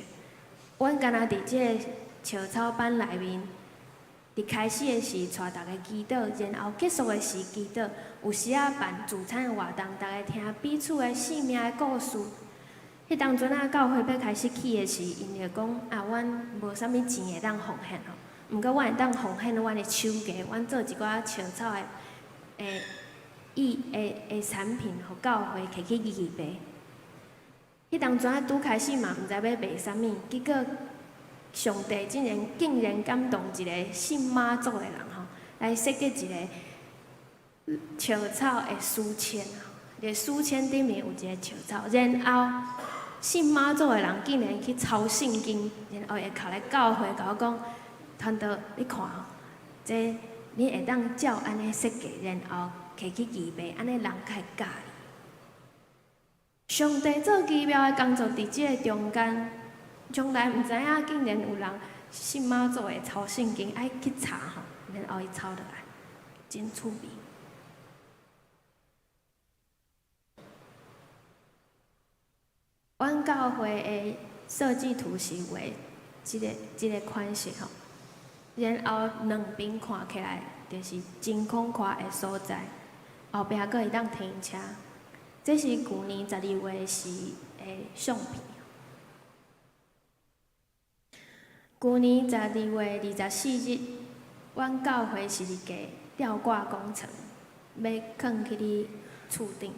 阮干焦佇這个笑草班內面，佇開始的時帶逐家祈禱，然後結束的時祈禱。有時仔辦聚餐的活動，逐家聽彼此的生命的故事。彼當陣仔教會欲開始起的時，𪜶就講啊，阮無啥物錢會當奉獻吼。毋過阮會當奉獻阮的手藝，阮做一寡稻草的產品，予教會摕去義賣。彼當陣仔拄開始嘛，毋知欲賣啥物，結果上帝竟然感動一个信媽祖的人吼，來設計一个稻草的書籤，佇書籤頂面有一个稻草，然後信媽祖的人竟然去抄聖經，然後會敲來教會，共我講：傳道，你看吼，這你會當照按呢設計，然後摕去義賣，按呢人較會佮意。上帝做奇妙的工作佇這个中間，從來毋知影竟然有人信媽祖會抄聖經，愛去查吼，然後伊抄落來，真趣味。阮教會的設計圖是畫這个款式吼，然後兩邊看起來就是真廣闊的所在，後壁閣會當停車。這是舊年12月時的相片。舊年12月24日，阮教會十字架吊掛工程，欲囥去咧厝頂。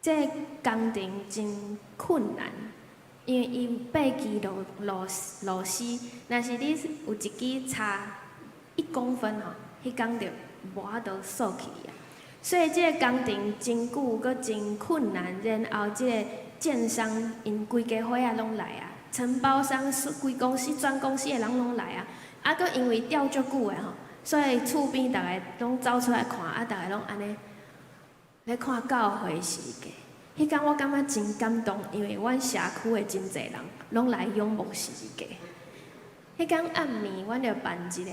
這個工程真困難，因為伊八支螺絲，若是你有一支差1公分吼，彼工就無法度鎖起啊。所以這個工程真久，閣真困難。然後這個建商𪜶規家伙仔攏來啊，承包商、規公司、全公司的人攏來啊。啊，閣因為吊足久的吼，所以厝邊逐个攏走出來看，啊，逐个攏按呢咧看教會十字架。彼工我感覺真感動，因為阮社區的真濟人攏來仰望十字架。彼工暗暝，阮就辦一個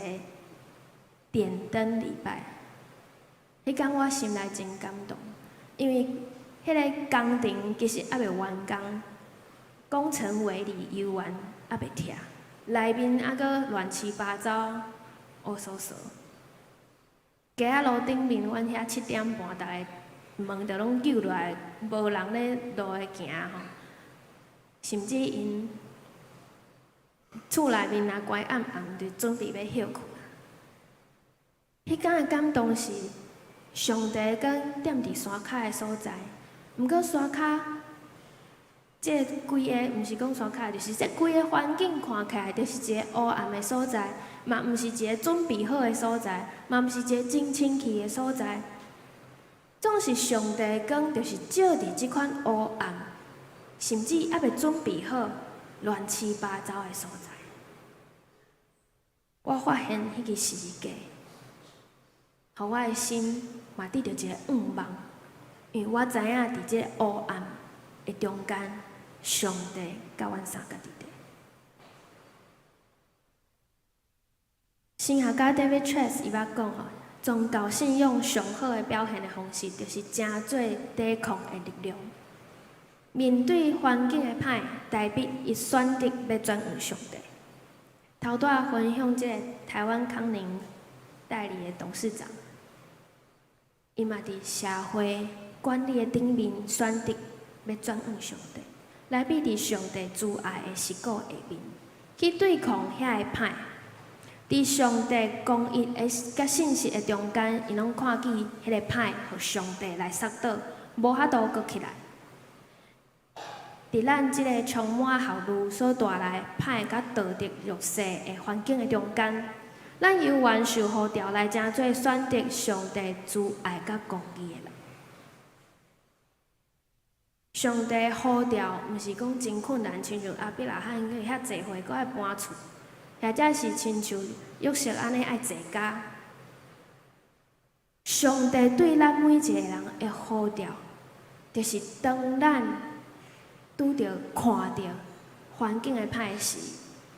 點燈禮拜。彼工我心內真感動，因為彼个工程其實猶未完工，工程維理猶原猶未拆，內面猶閣亂七八糟，烏趖趖。街仔路頂面，阮遐7點半，逐个門就攏扭落來，無人咧路下行吼，甚至𪜶厝內面若關暗暗，就準備欲歇睏。彼工的感動是，上帝光踮佇山跤的所在，毋過山跤，這規个毋是講山跤，就是這規个環境看起來就是一個烏暗的所在，嘛毋是一個準備好的所在，嘛毋是一個真清氣的所在。總是上帝光，就是照佇這款烏暗，甚至猶未準備好、亂七八糟的所在。我發現彼个十字架，予我的心嘛得著一个向望，因為我知影佇這个烏暗的中間，上帝佮阮相仝佇咧。神學家 David Trask 伊捌講吼，宗教信仰上好的表現的方式，就是成做抵抗的力量。面對環境的歹，大衛伊選擇欲轉向上帝。頭拄仔分享這個台灣康寧代理的董事長，伊嘛佇社會管理的頂面選擇欲轉向上帝，來比佇上帝慈愛的實顧下面去對抗遐个歹。佇上帝公義的佮信實的中間，𪜶攏看見彼个歹，予上帝來殺倒，無法度閣起來。佇咱這个充滿效率所帶來歹佮道德弱勢的環境的中間，咱猶原受呼召來成做選擇上帝慈愛佮公義的人。上帝呼召，毋是講真困難，親像亞伯拉罕去遐濟歲，閣愛搬厝，或者是親像約瑟按呢愛坐監。上帝對咱每一個人的呼召，就是當咱拄著看著環境的歹時，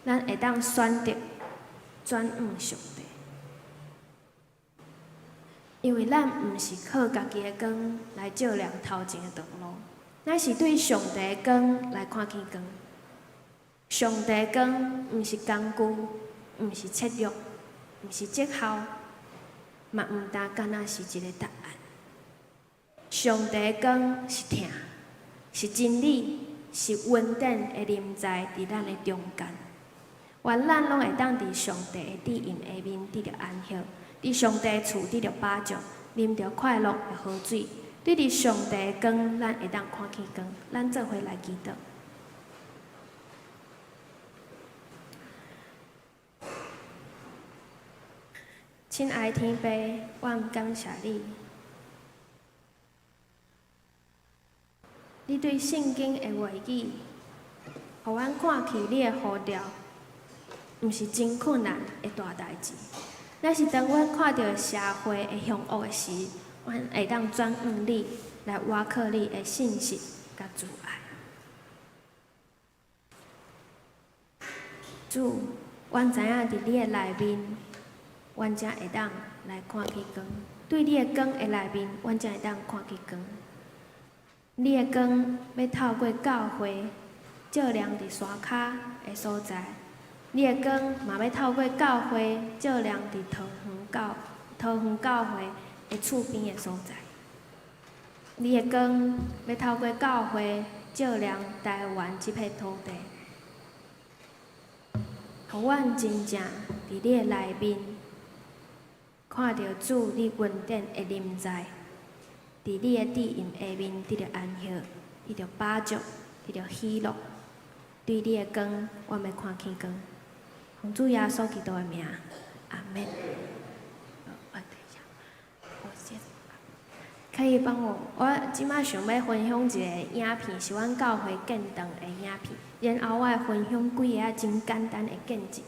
咱會當選擇轉向上帝，因為咱毋是靠家己的光來照亮頭前的道路，咱是對上帝的光來看見光。上帝的光毋是工具，毋是策略，毋是績效，嘛毋但敢若是一個答案。上帝的光是疼，是真理，是恩典的臨在佇咱的中間。願咱攏會當佇上帝的旨意下面得著安息，佇上帝厝得著飽足，啉著快樂的河水。對佇上帝的光，咱會當看見光。咱做伙來祈禱。親愛天父，阮感謝你。你對聖經的話語，予阮看去你的呼召，毋是真困難的大代誌。若是當阮看著社會的凶惡的時，阮會當轉向你，來倚靠你的信實佮慈愛。主，阮知影佇你的內面，阮才會當來看見光。對你的光的內面，阮才會當看見光。你的光欲透過教會照亮佇山跤的所在，你的光嘛欲透過教會照亮佇桃園教會的厝邊的所在。你的光欲透過教會照亮台灣這片土地，予阮真正佇你的內面看著主你恩典的臨在，佇你的旨意下面得著安息，得著飽足，得著喜樂。對你的光，阮欲看見光。奉主耶穌基督的名，阿們。等一下，我先。可以幫我，我這擺想欲分享一个影片，是阮教會建堂的影片。然後我會分享幾个真簡單的見證。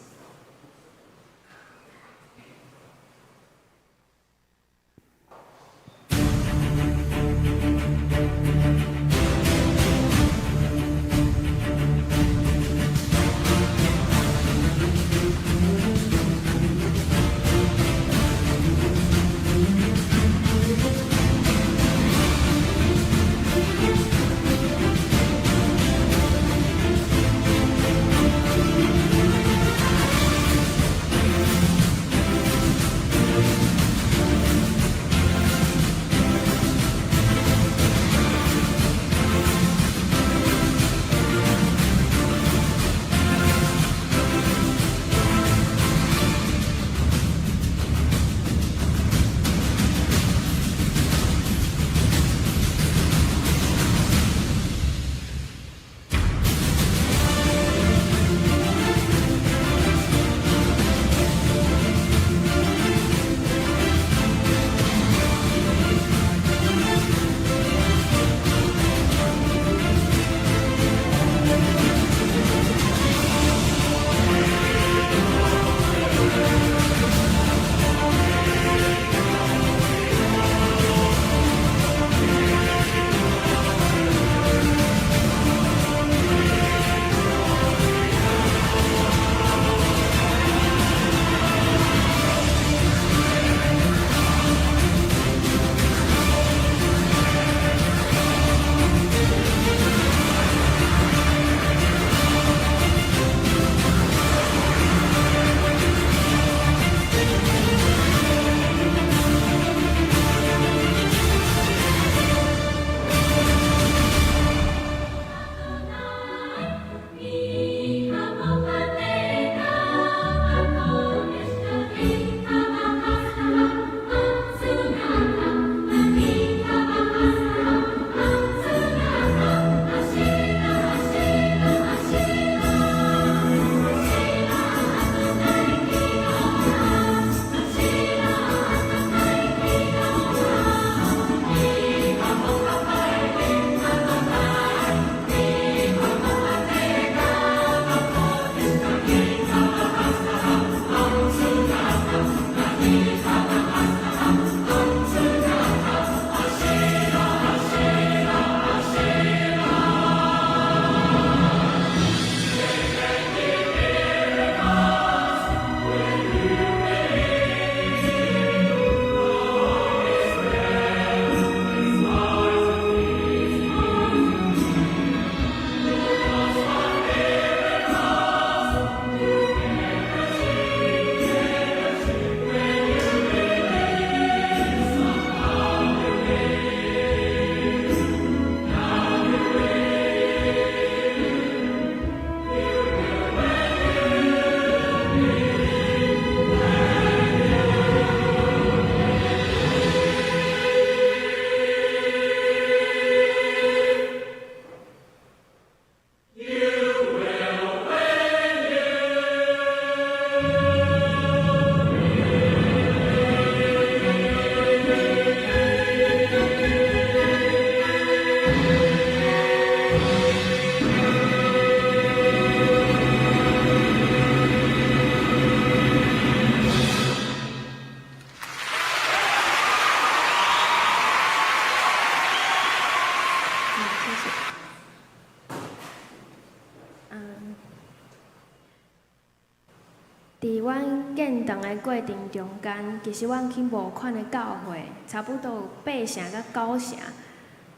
堂的過程中間，其實阮去募款的教會，差不多有八成佮九成，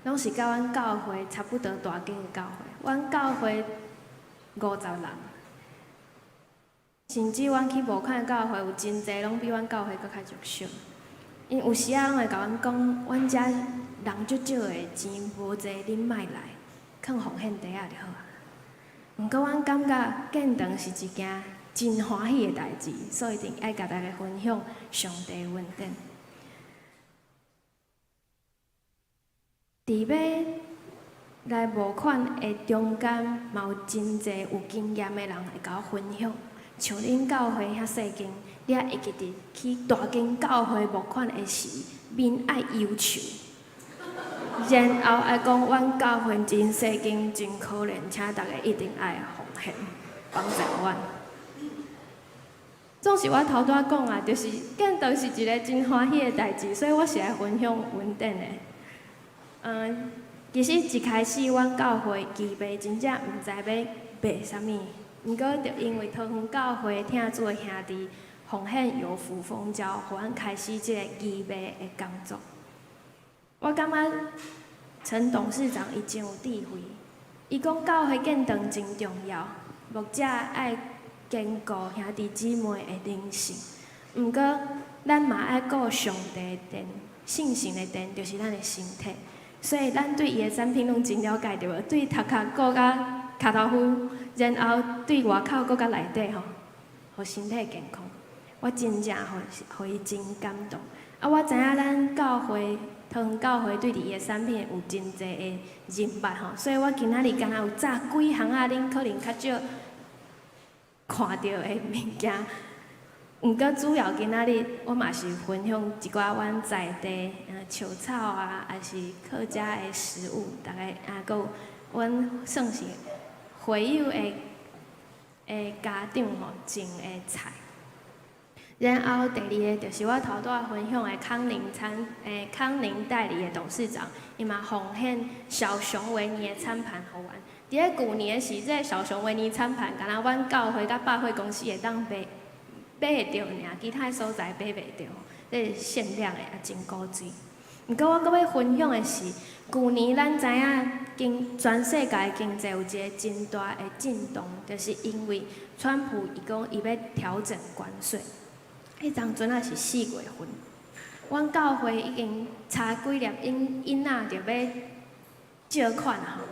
攏是佮阮教會差不多大間的教會。阮教會50人，甚至阮去募款的教會有真濟攏比阮教會閣較弱小。𪜶有時仔攏會共阮講，阮遮人足少的，錢無濟，恁莫來，囥奉獻袋仔就好啊。毋過阮感覺建堂是一件真歡喜的代誌，所以一定愛共大家分享上帝恩典。佇欲來募款的中間，嘛有真濟有經驗的人會共我分享。像恁教會遐細間，你也會記得去大間教會募款的時，面愛憂愁，然後愛講阮教會真細間，真可憐，請大家一定愛奉獻幫助阮。總是我頭拄仔講啊，就是建堂是一个真歡喜的代誌，所以我是來分享恩典的。其實一開始阮教會預備真正毋知欲賣啥物，毋過就因為桃園教會疼主的兄弟奉獻有福豐交，予阮開始這個預備的工作。我感覺陳董事長伊真有智慧，伊講教會建堂真重要，牧者愛堅固兄弟姊妹的靈性，毋過咱嘛愛顧上帝的殿，聖神的殿就是咱的身體。所以咱對伊的產品攏真了解對無？對頭殼顧甲跤頭膚，然後對外口顧甲內底吼，予身體健康。我真正予伊真感動。啊，我知影咱教會桃園教會對佇伊的產品有真濟的認捌吼，所以我今仔日敢若有紮幾項仔，恁可能較少看著的物件。毋過主要今仔日我嘛是分享一寡阮在地稻草啊，抑是客家的食物，逐个啊，閣有阮算是會友的家長吼種的菜。然後第二个就是我頭拄仔分享的康寧餐，康寧代理的董事長，伊嘛奉獻小熊維尼的餐盤予阮。佇咧舊年的時，這个小熊維尼餐盤，敢若阮教會佮百貨公司會當買。買會著爾，其他所在買袂著，這是限量的，也真古錐。毋過我閣欲分享的是，舊年咱知影全世界經濟有一个真大的震動，就是因為川普伊講伊欲調整關稅。彼當陣仔是4月份，阮教會已經差幾粒印仔就欲借款啊吼。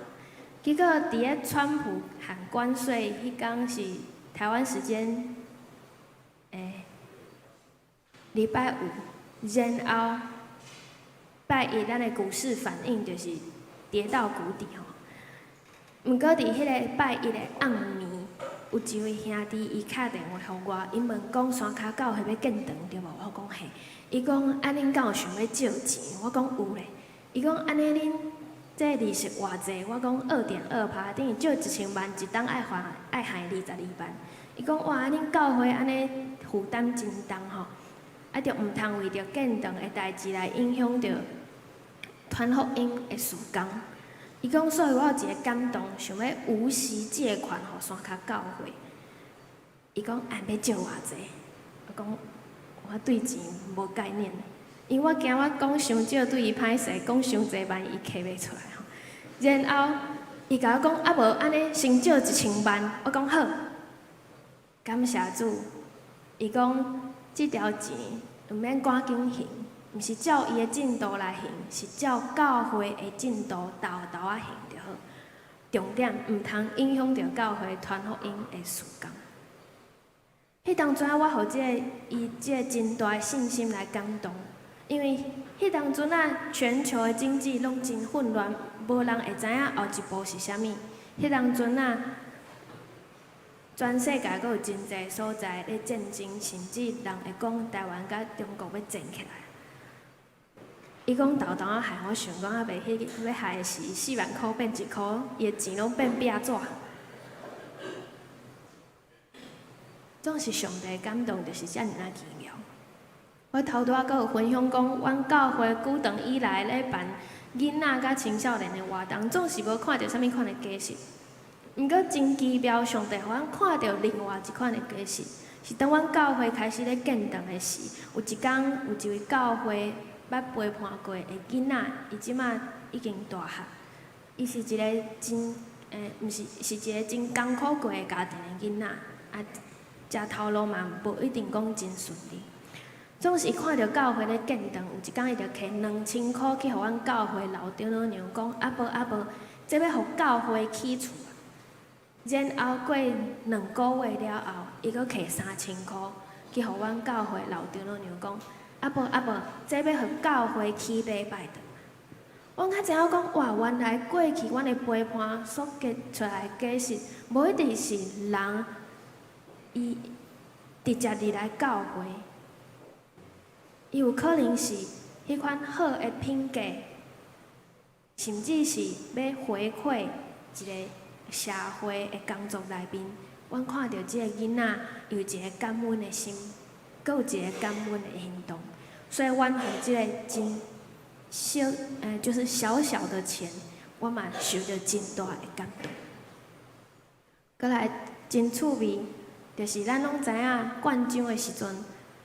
結果佇咧川普喊關稅彼工是台灣時間禮拜五，然後拜一，咱的股市反應就是跌到谷底吼。毋過佇彼个拜一的暗暝，有一位兄弟伊敲電話予我，伊問講山跤教會欲建堂對無？我講嘿。伊講啊，恁敢有想欲借錢？我講有咧。伊講按呢恁這利息偌濟？我講2.2%，等於借1000萬，一冬愛還愛還22萬。伊講哇，恁教會按呢負擔真重吼，啊，著毋通為著建堂的代誌來影響著傳福音的事工。伊講，所以我有一个感動，想欲無息借款予山跤教會。伊講，按欲借偌濟？我講，我對錢無概念，因為我驚我講傷少對伊歹勢，講傷濟萬伊揢袂出來吼。然後伊共我講，啊無按呢先借1000萬，我講好。感謝主，伊講這條錢毋免趕緊還，毋是照伊的進度來還，是照教會的進度沓沓仔還就好。重點毋通影響著教會傳福音的事工。彼當陣我予這个伊這个真大的信心來感動，因為彼當陣啊，全球的經濟攏真混亂，無人會知影後一步是啥物。彼當陣啊，全世界閣有真濟所在咧戰爭，甚至人會講台灣佮中國欲戰起來。伊講沓沓仔害我想講猶未彼欲害的是4萬箍變1箍，伊的錢攏變壁紙。總是上帝感動，就是遮爾仔奇妙。我頭拄仔閣有分享講，阮教會久長以來咧辦囡仔佮青少年的活動，總是無看著啥物款的果實。毋過真奇妙，上帝予阮看著另外一款的果實，是當阮教會開始咧建堂的時，有一工有一位教會捌陪伴過的囡仔，伊這馬已經大漢。伊是一个真，毋是，是一个真艱苦過的家庭的囡仔，啊，食頭路嘛無一定講真順利。總是伊看著教會咧建堂，有一工伊就提2000箍去予阮教會老長老娘講：啊無啊無，這欲予教會起厝。然後過2個月了後，伊閣提3000箍去予阮教會老長老娘講：啊無啊無，這欲予教會起禮拜堂。阮才知影講，哇！原來過去阮的陪伴所結出來的果實，無一定是人伊直接入來教會，伊有可能是彼款好的品格，甚至是欲回饋一個社會的工作內面，阮看著這個囡仔有一个感恩的心，閣有一个感恩的行動，所以阮予這个真小，就是小小的錢，我嘛受著真大的感動。閣來真趣味，就是咱攏知影灌漿的時陣，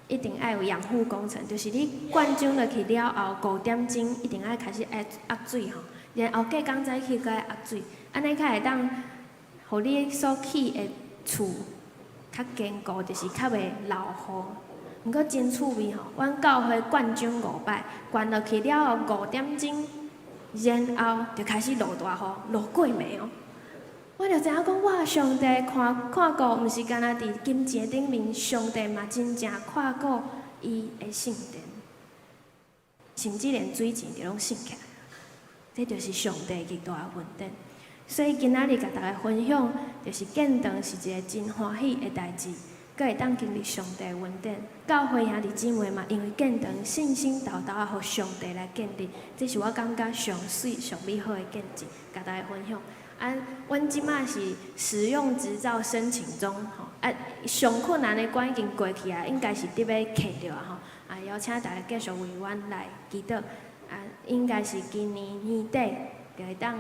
一定愛有養護工程，就是你灌漿落去了後，5點鐘一定愛開始愛壓水吼，然後隔工早起閣愛壓水，按呢較會當，予你所起的厝較堅固，就是較袂漏雨。毋過真趣味吼，阮教會灌漿五擺，灌落去了後5點鐘，然後就開始落大雨，落過暝哦。我就知影講，哇！上帝看看顧，毋是干焦佇金錢頂面，上帝嘛真正看顧伊的聖殿，甚至連水錢都攏省起來。這就是上帝極大的恩典。所以今仔日共大家分享，就是建堂是一个真歡喜的代誌，閣會當經歷上帝的恩典。教會兄弟姊妹嘛，因為建堂信心沓沓仔，予上帝來建立，這是我感覺上媠上美好的見證，共大家分享。啊，阮這馬是使用執照申請中，吼啊，上困難的關已經過去啊，應該是得欲揢著啊，吼啊，邀請大家繼續為阮來祈禱，啊，應該是今年年底就會當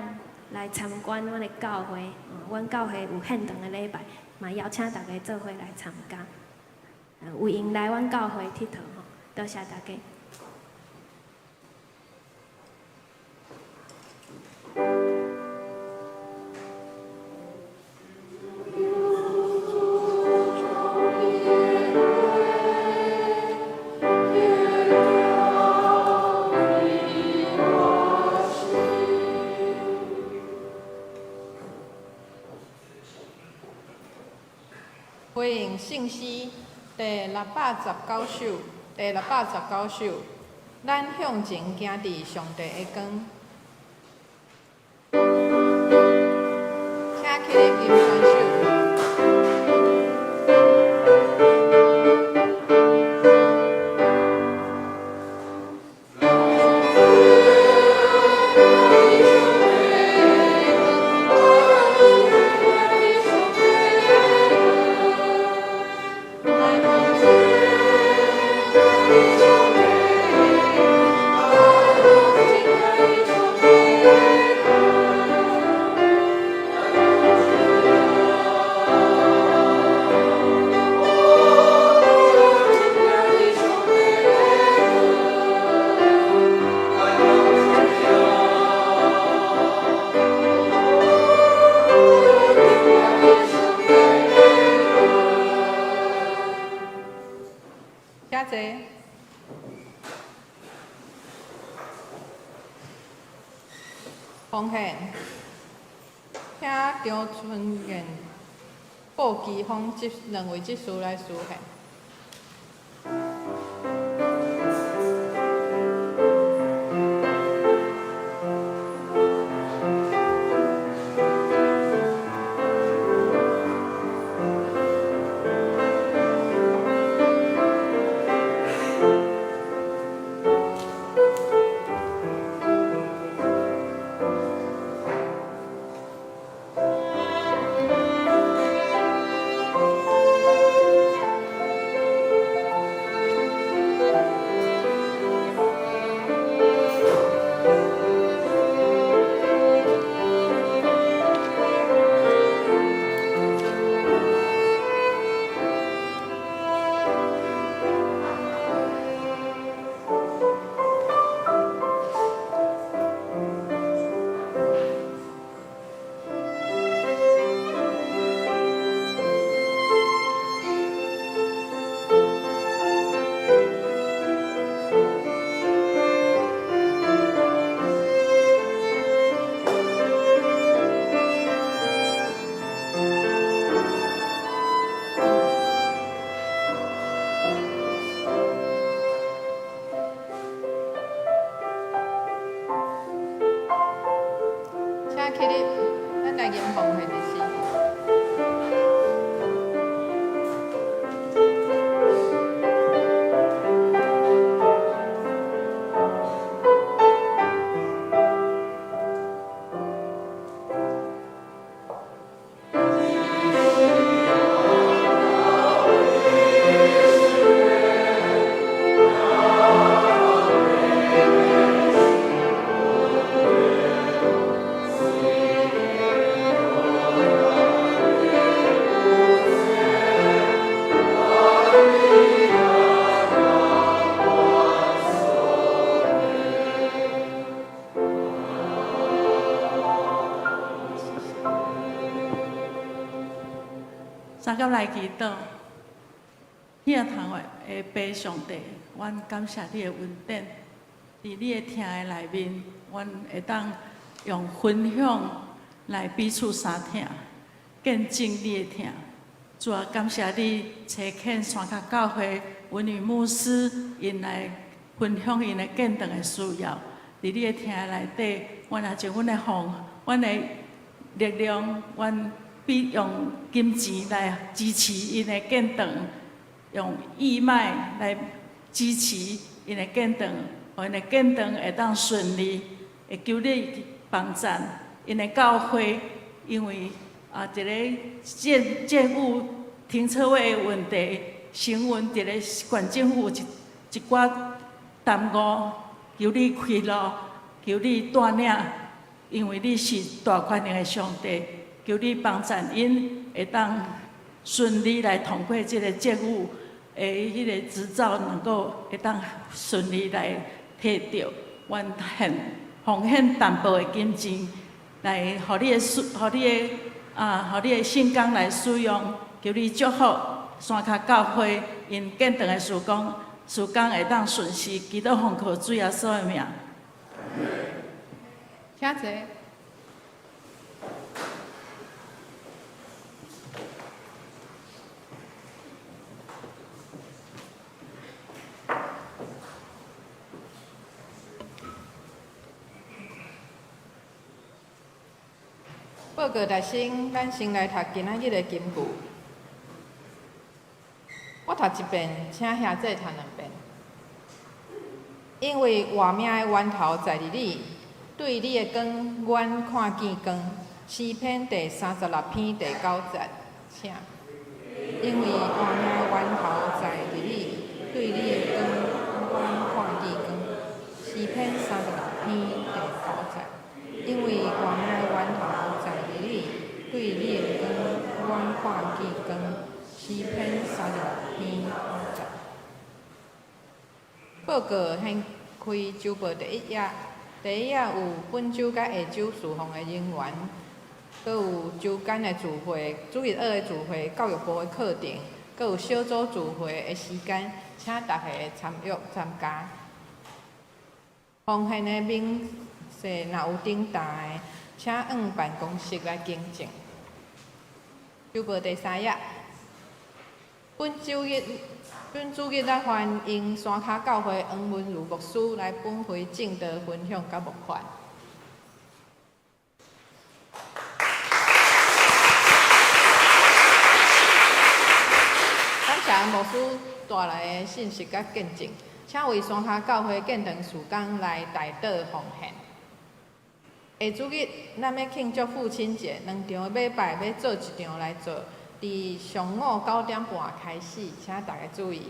來參觀阮的教會，阮教會有現場的禮拜，嘛邀請大家做伙來參加，有閒來阮教會𨑨迌吼，多謝大家。回應聖詩第619首，第619首，咱向前行佇上帝的光。請起立吟宣手。請坐。奉獻，請張春燕、布基峰這兩位執事來司獻。起立，咱來吟奉獻的詩。三甲來祈禱，天堂的父上帝，阮感謝你的恩典，佇你的疼的內面，阮會當用分享來彼此相疼，見證你的疼。主啊，感謝你差遣山跤教會文女牧師，𪜶來分享𪜶的建堂的需要。佇你的疼的內底，阮也將阮的奉、阮的力量，阮必用金錢來支持𪜶的建堂，用義賣來支持𪜶的建堂，予𪜶的建堂會當順利。會求你幫贊𪜶的教會，因為啊，一个建物停車位的問題，成為佇咧縣政府一寡耽誤，求你開路，求你帶領，因為你是大權能的上帝，求你幫贊𪜶會當順利來通過這个政府的彼个執照，能夠會當順利來提著，阮獻奉獻淡薄的金錢來，予你的使，予你的啊，予你的聖工來使用，求你祝福山跤教會𪜶建堂的事工，事工會當順時，祈禱奉靠主耶穌的名。請坐。報告大先，咱先來讀今仔日的金句。我讀一遍，請兄姊讀兩遍。因為活命的源頭在佇你，對你的光，阮看見光。詩篇第36篇第9節，請。因為活命的源頭在佇你，對你的光，阮看見光。詩篇36篇第9節，因為活命的源頭在佇你，對你的光，阮看見光。詩篇36篇9節。報告掀開週報第一頁，第一頁有本週佮下週事奉的人員，閣有週間的聚會、主日學的聚會、教育部的課程，閣有小組聚會的時間，請大家參與參加。奉獻的明細若有頂大的，請往辦公室來更正。週報第三頁，本週日咱歡迎山跤教會黃文如牧師來本會證道分享佮募款。感謝黃牧師帶來的信息佮見證，請為山跤教會建堂事工來代禱奉獻。下主日，咱欲慶祝父親節，兩場的禮拜欲做一場來做，佇上午9點半開始，請大家注意。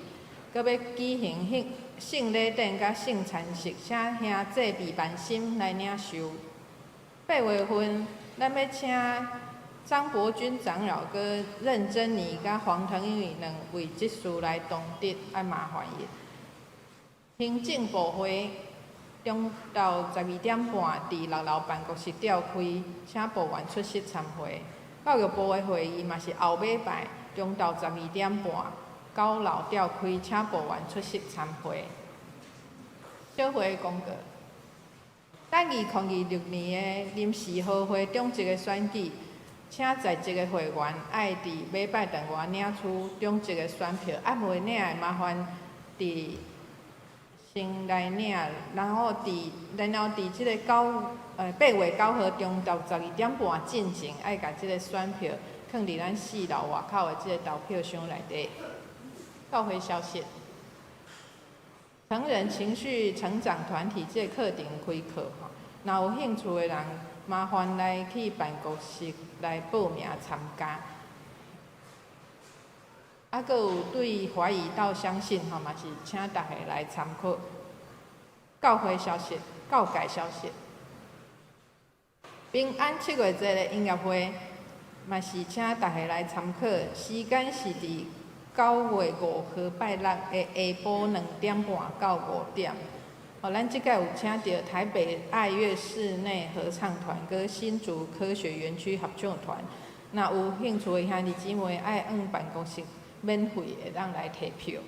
閣欲舉行聖禮典佮聖餐式，請兄姊備萬心來領受。8月份，咱欲請張伯君長老閣任珍妮佮黃騰玉兩位執事來同值，愛麻煩伊。行政部會中晝12點半佇6樓辦公室召開，請部員出席參會。教育部的會議嘛是後禮拜中晝12點半，9樓召開，請部員出席參會。小會公告：咱2026年的臨時合會長職的選舉，請在職的會員愛佇禮拜轉外領取長職的選票，啊未領的麻煩佇先來領，然後佇這個8月9號中晝12點半進前，愛共這個選票囥佇咱四樓外口的這個投票箱內底。教會消息，成人情緒成長團體這個課程開課吼，若有興趣的人，麻煩來去辦公室來報名參加。啊，閣有對懷疑到相信吼，嘛是請大家來參考。教會消息、教界消息，平安七月節的音樂會，嘛是請大家來參考。時間是佇9月5號拜六的下晡2點半到5點。哦，咱這擺有請著台北愛樂室內合唱團，佮新竹科學園區合唱團。若有興趣的兄弟姊妹，愛往辦公室免費會當來提票。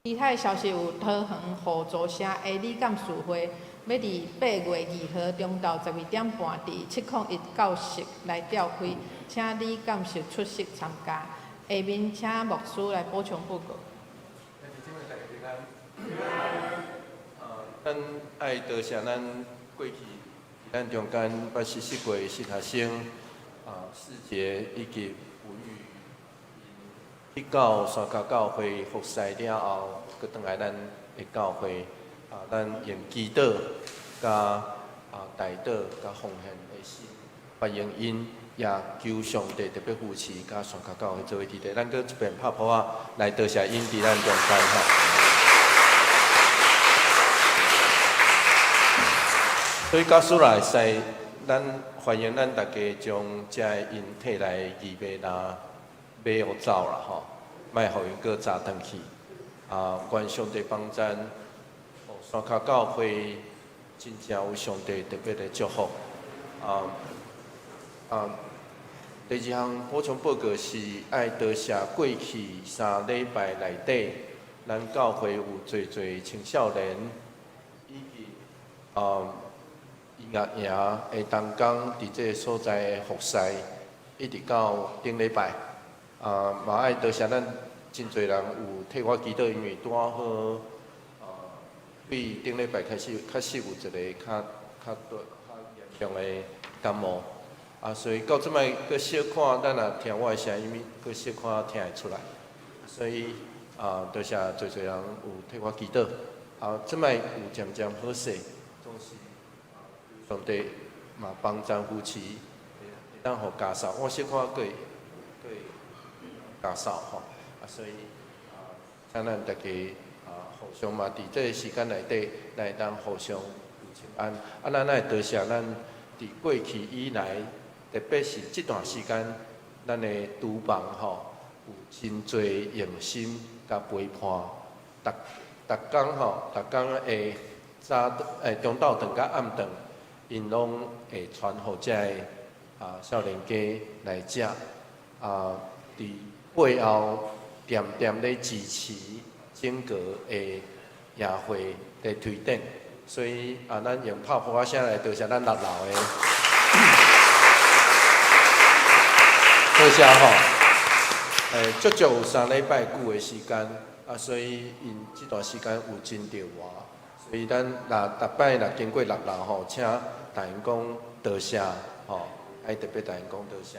其他的消息有桃園互助社的理監事會，欲佇8月2號中晝12點半，佇701教室來召開，請理監事出席參加。下面請牧師來補充報告。咱愛多謝咱過去咱中間捌實習過的實學生啊，世傑以及文宇，去到山跤教會服侍了後，閣轉來咱的教會啊，咱用祈禱、佮代禱、佮奉獻的心歡迎𪜶，也求上帝特別扶持，佮山跤教會做伙佇咧。咱閣這邊拍噗仔來多謝𪜶佇咱中間吼。所以假使若會使，咱歡迎咱大家將遮个𪜶提來的義賣若買予走啦吼，莫予𪜶閣紮轉去。啊，願上帝幫贊，山跤教會真正有上帝特別的祝福。第二項補充報告是愛多謝過去3禮拜內底，咱教會有濟濟青少年以及音樂營的同工佇這个所在的服侍，一直到頂禮拜。啊，嘛愛多謝咱真濟人有替我祈禱，因為拄仔好，對頂禮拜開始，確實有一個較嚴重的感冒。啊，所以到這擺閣小可，咱若聽我的聲音，閣小可聽會出來。所以啊，多謝濟濟人有替我祈禱。啊，這擺有漸漸好勢，總是上帝嘛幫贊扶持，會當予咳嗽，我小可閣會咳嗽吼。啊，所以啊，請咱大家啊，互相嘛佇這个時間內底，來當互相有請安。啊，咱愛多謝咱佇過去以來，特別是這段時間，咱的廚房吼有真濟用心佮陪伴，逐逐工吼，逐工的早中晝頓佮暗頓，𪜶攏會傳予遮个少年家來食，啊，佇背後恬恬咧支持整個的營會咧推展，所以啊，咱用拍噗仔聲來多謝咱六樓的。多謝吼，足足有3禮拜久的時間，啊，所以𪜶這段時間有真著活，所以咱若逐擺若經過六樓吼，請逐𪜶講多謝吼，愛特別逐𪜶講多謝。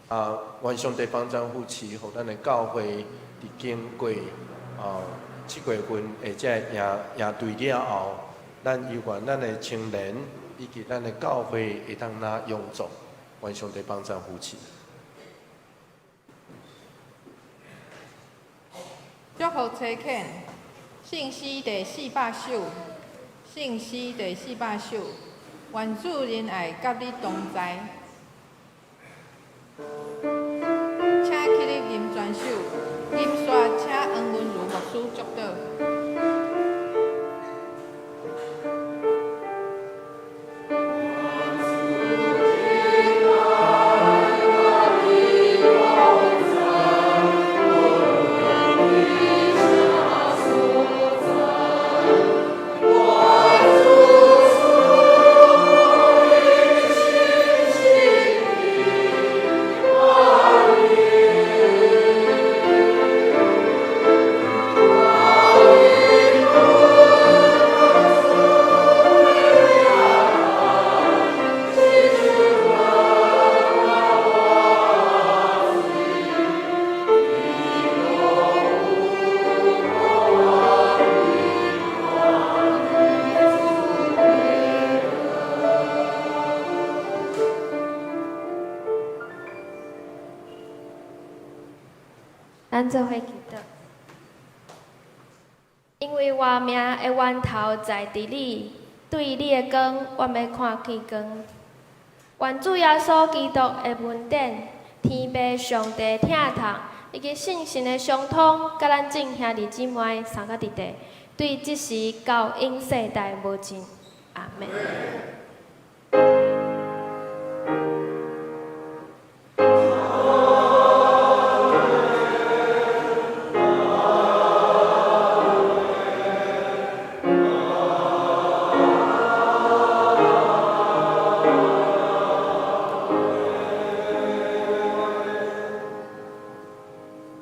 啊，願上帝幫贊扶持，予咱的教會佇經過7月份的這個營隊了後，咱猶願咱的青年以及咱的教會會當若勇壯，願上帝幫贊扶持。祝福差遣，聖詩第400首，聖詩第400首，願主仁愛佮你同在。請起立吟全首，吟煞請黃文如牧師祝禱。願咱做伙祈禱。因為我名的源頭在佇你，對你的光，我欲看見光。願主耶穌基督的恩典、天父上帝疼痛，以及聖神的相通，佮咱眾兄弟姊妹三個弟弟，對這時到永世代無盡。阿們。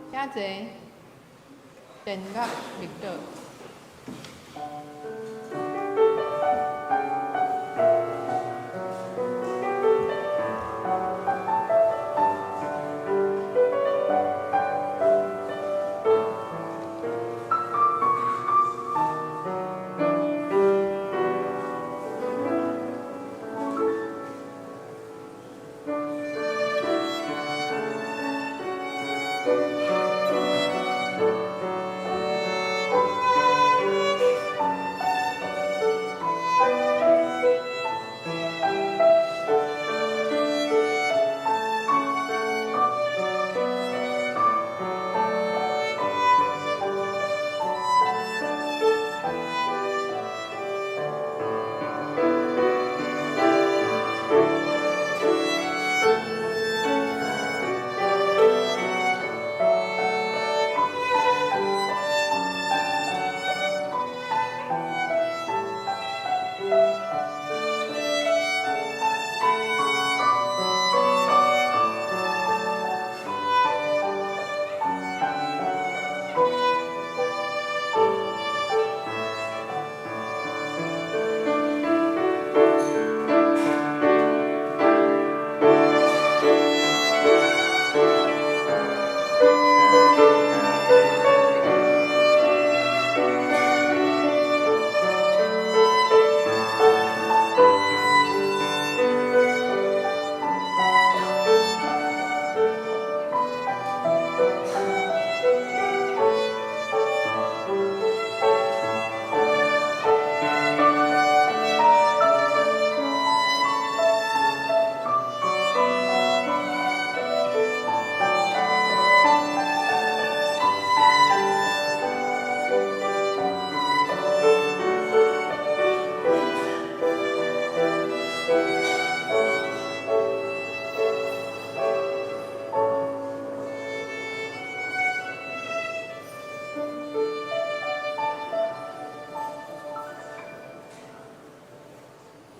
請坐，電樂默禱。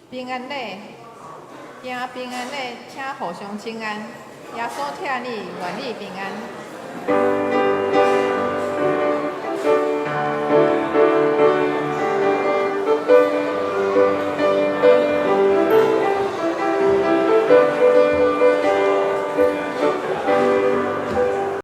平安禮，行平安禮，請互相請安。耶穌疼你，願你平安。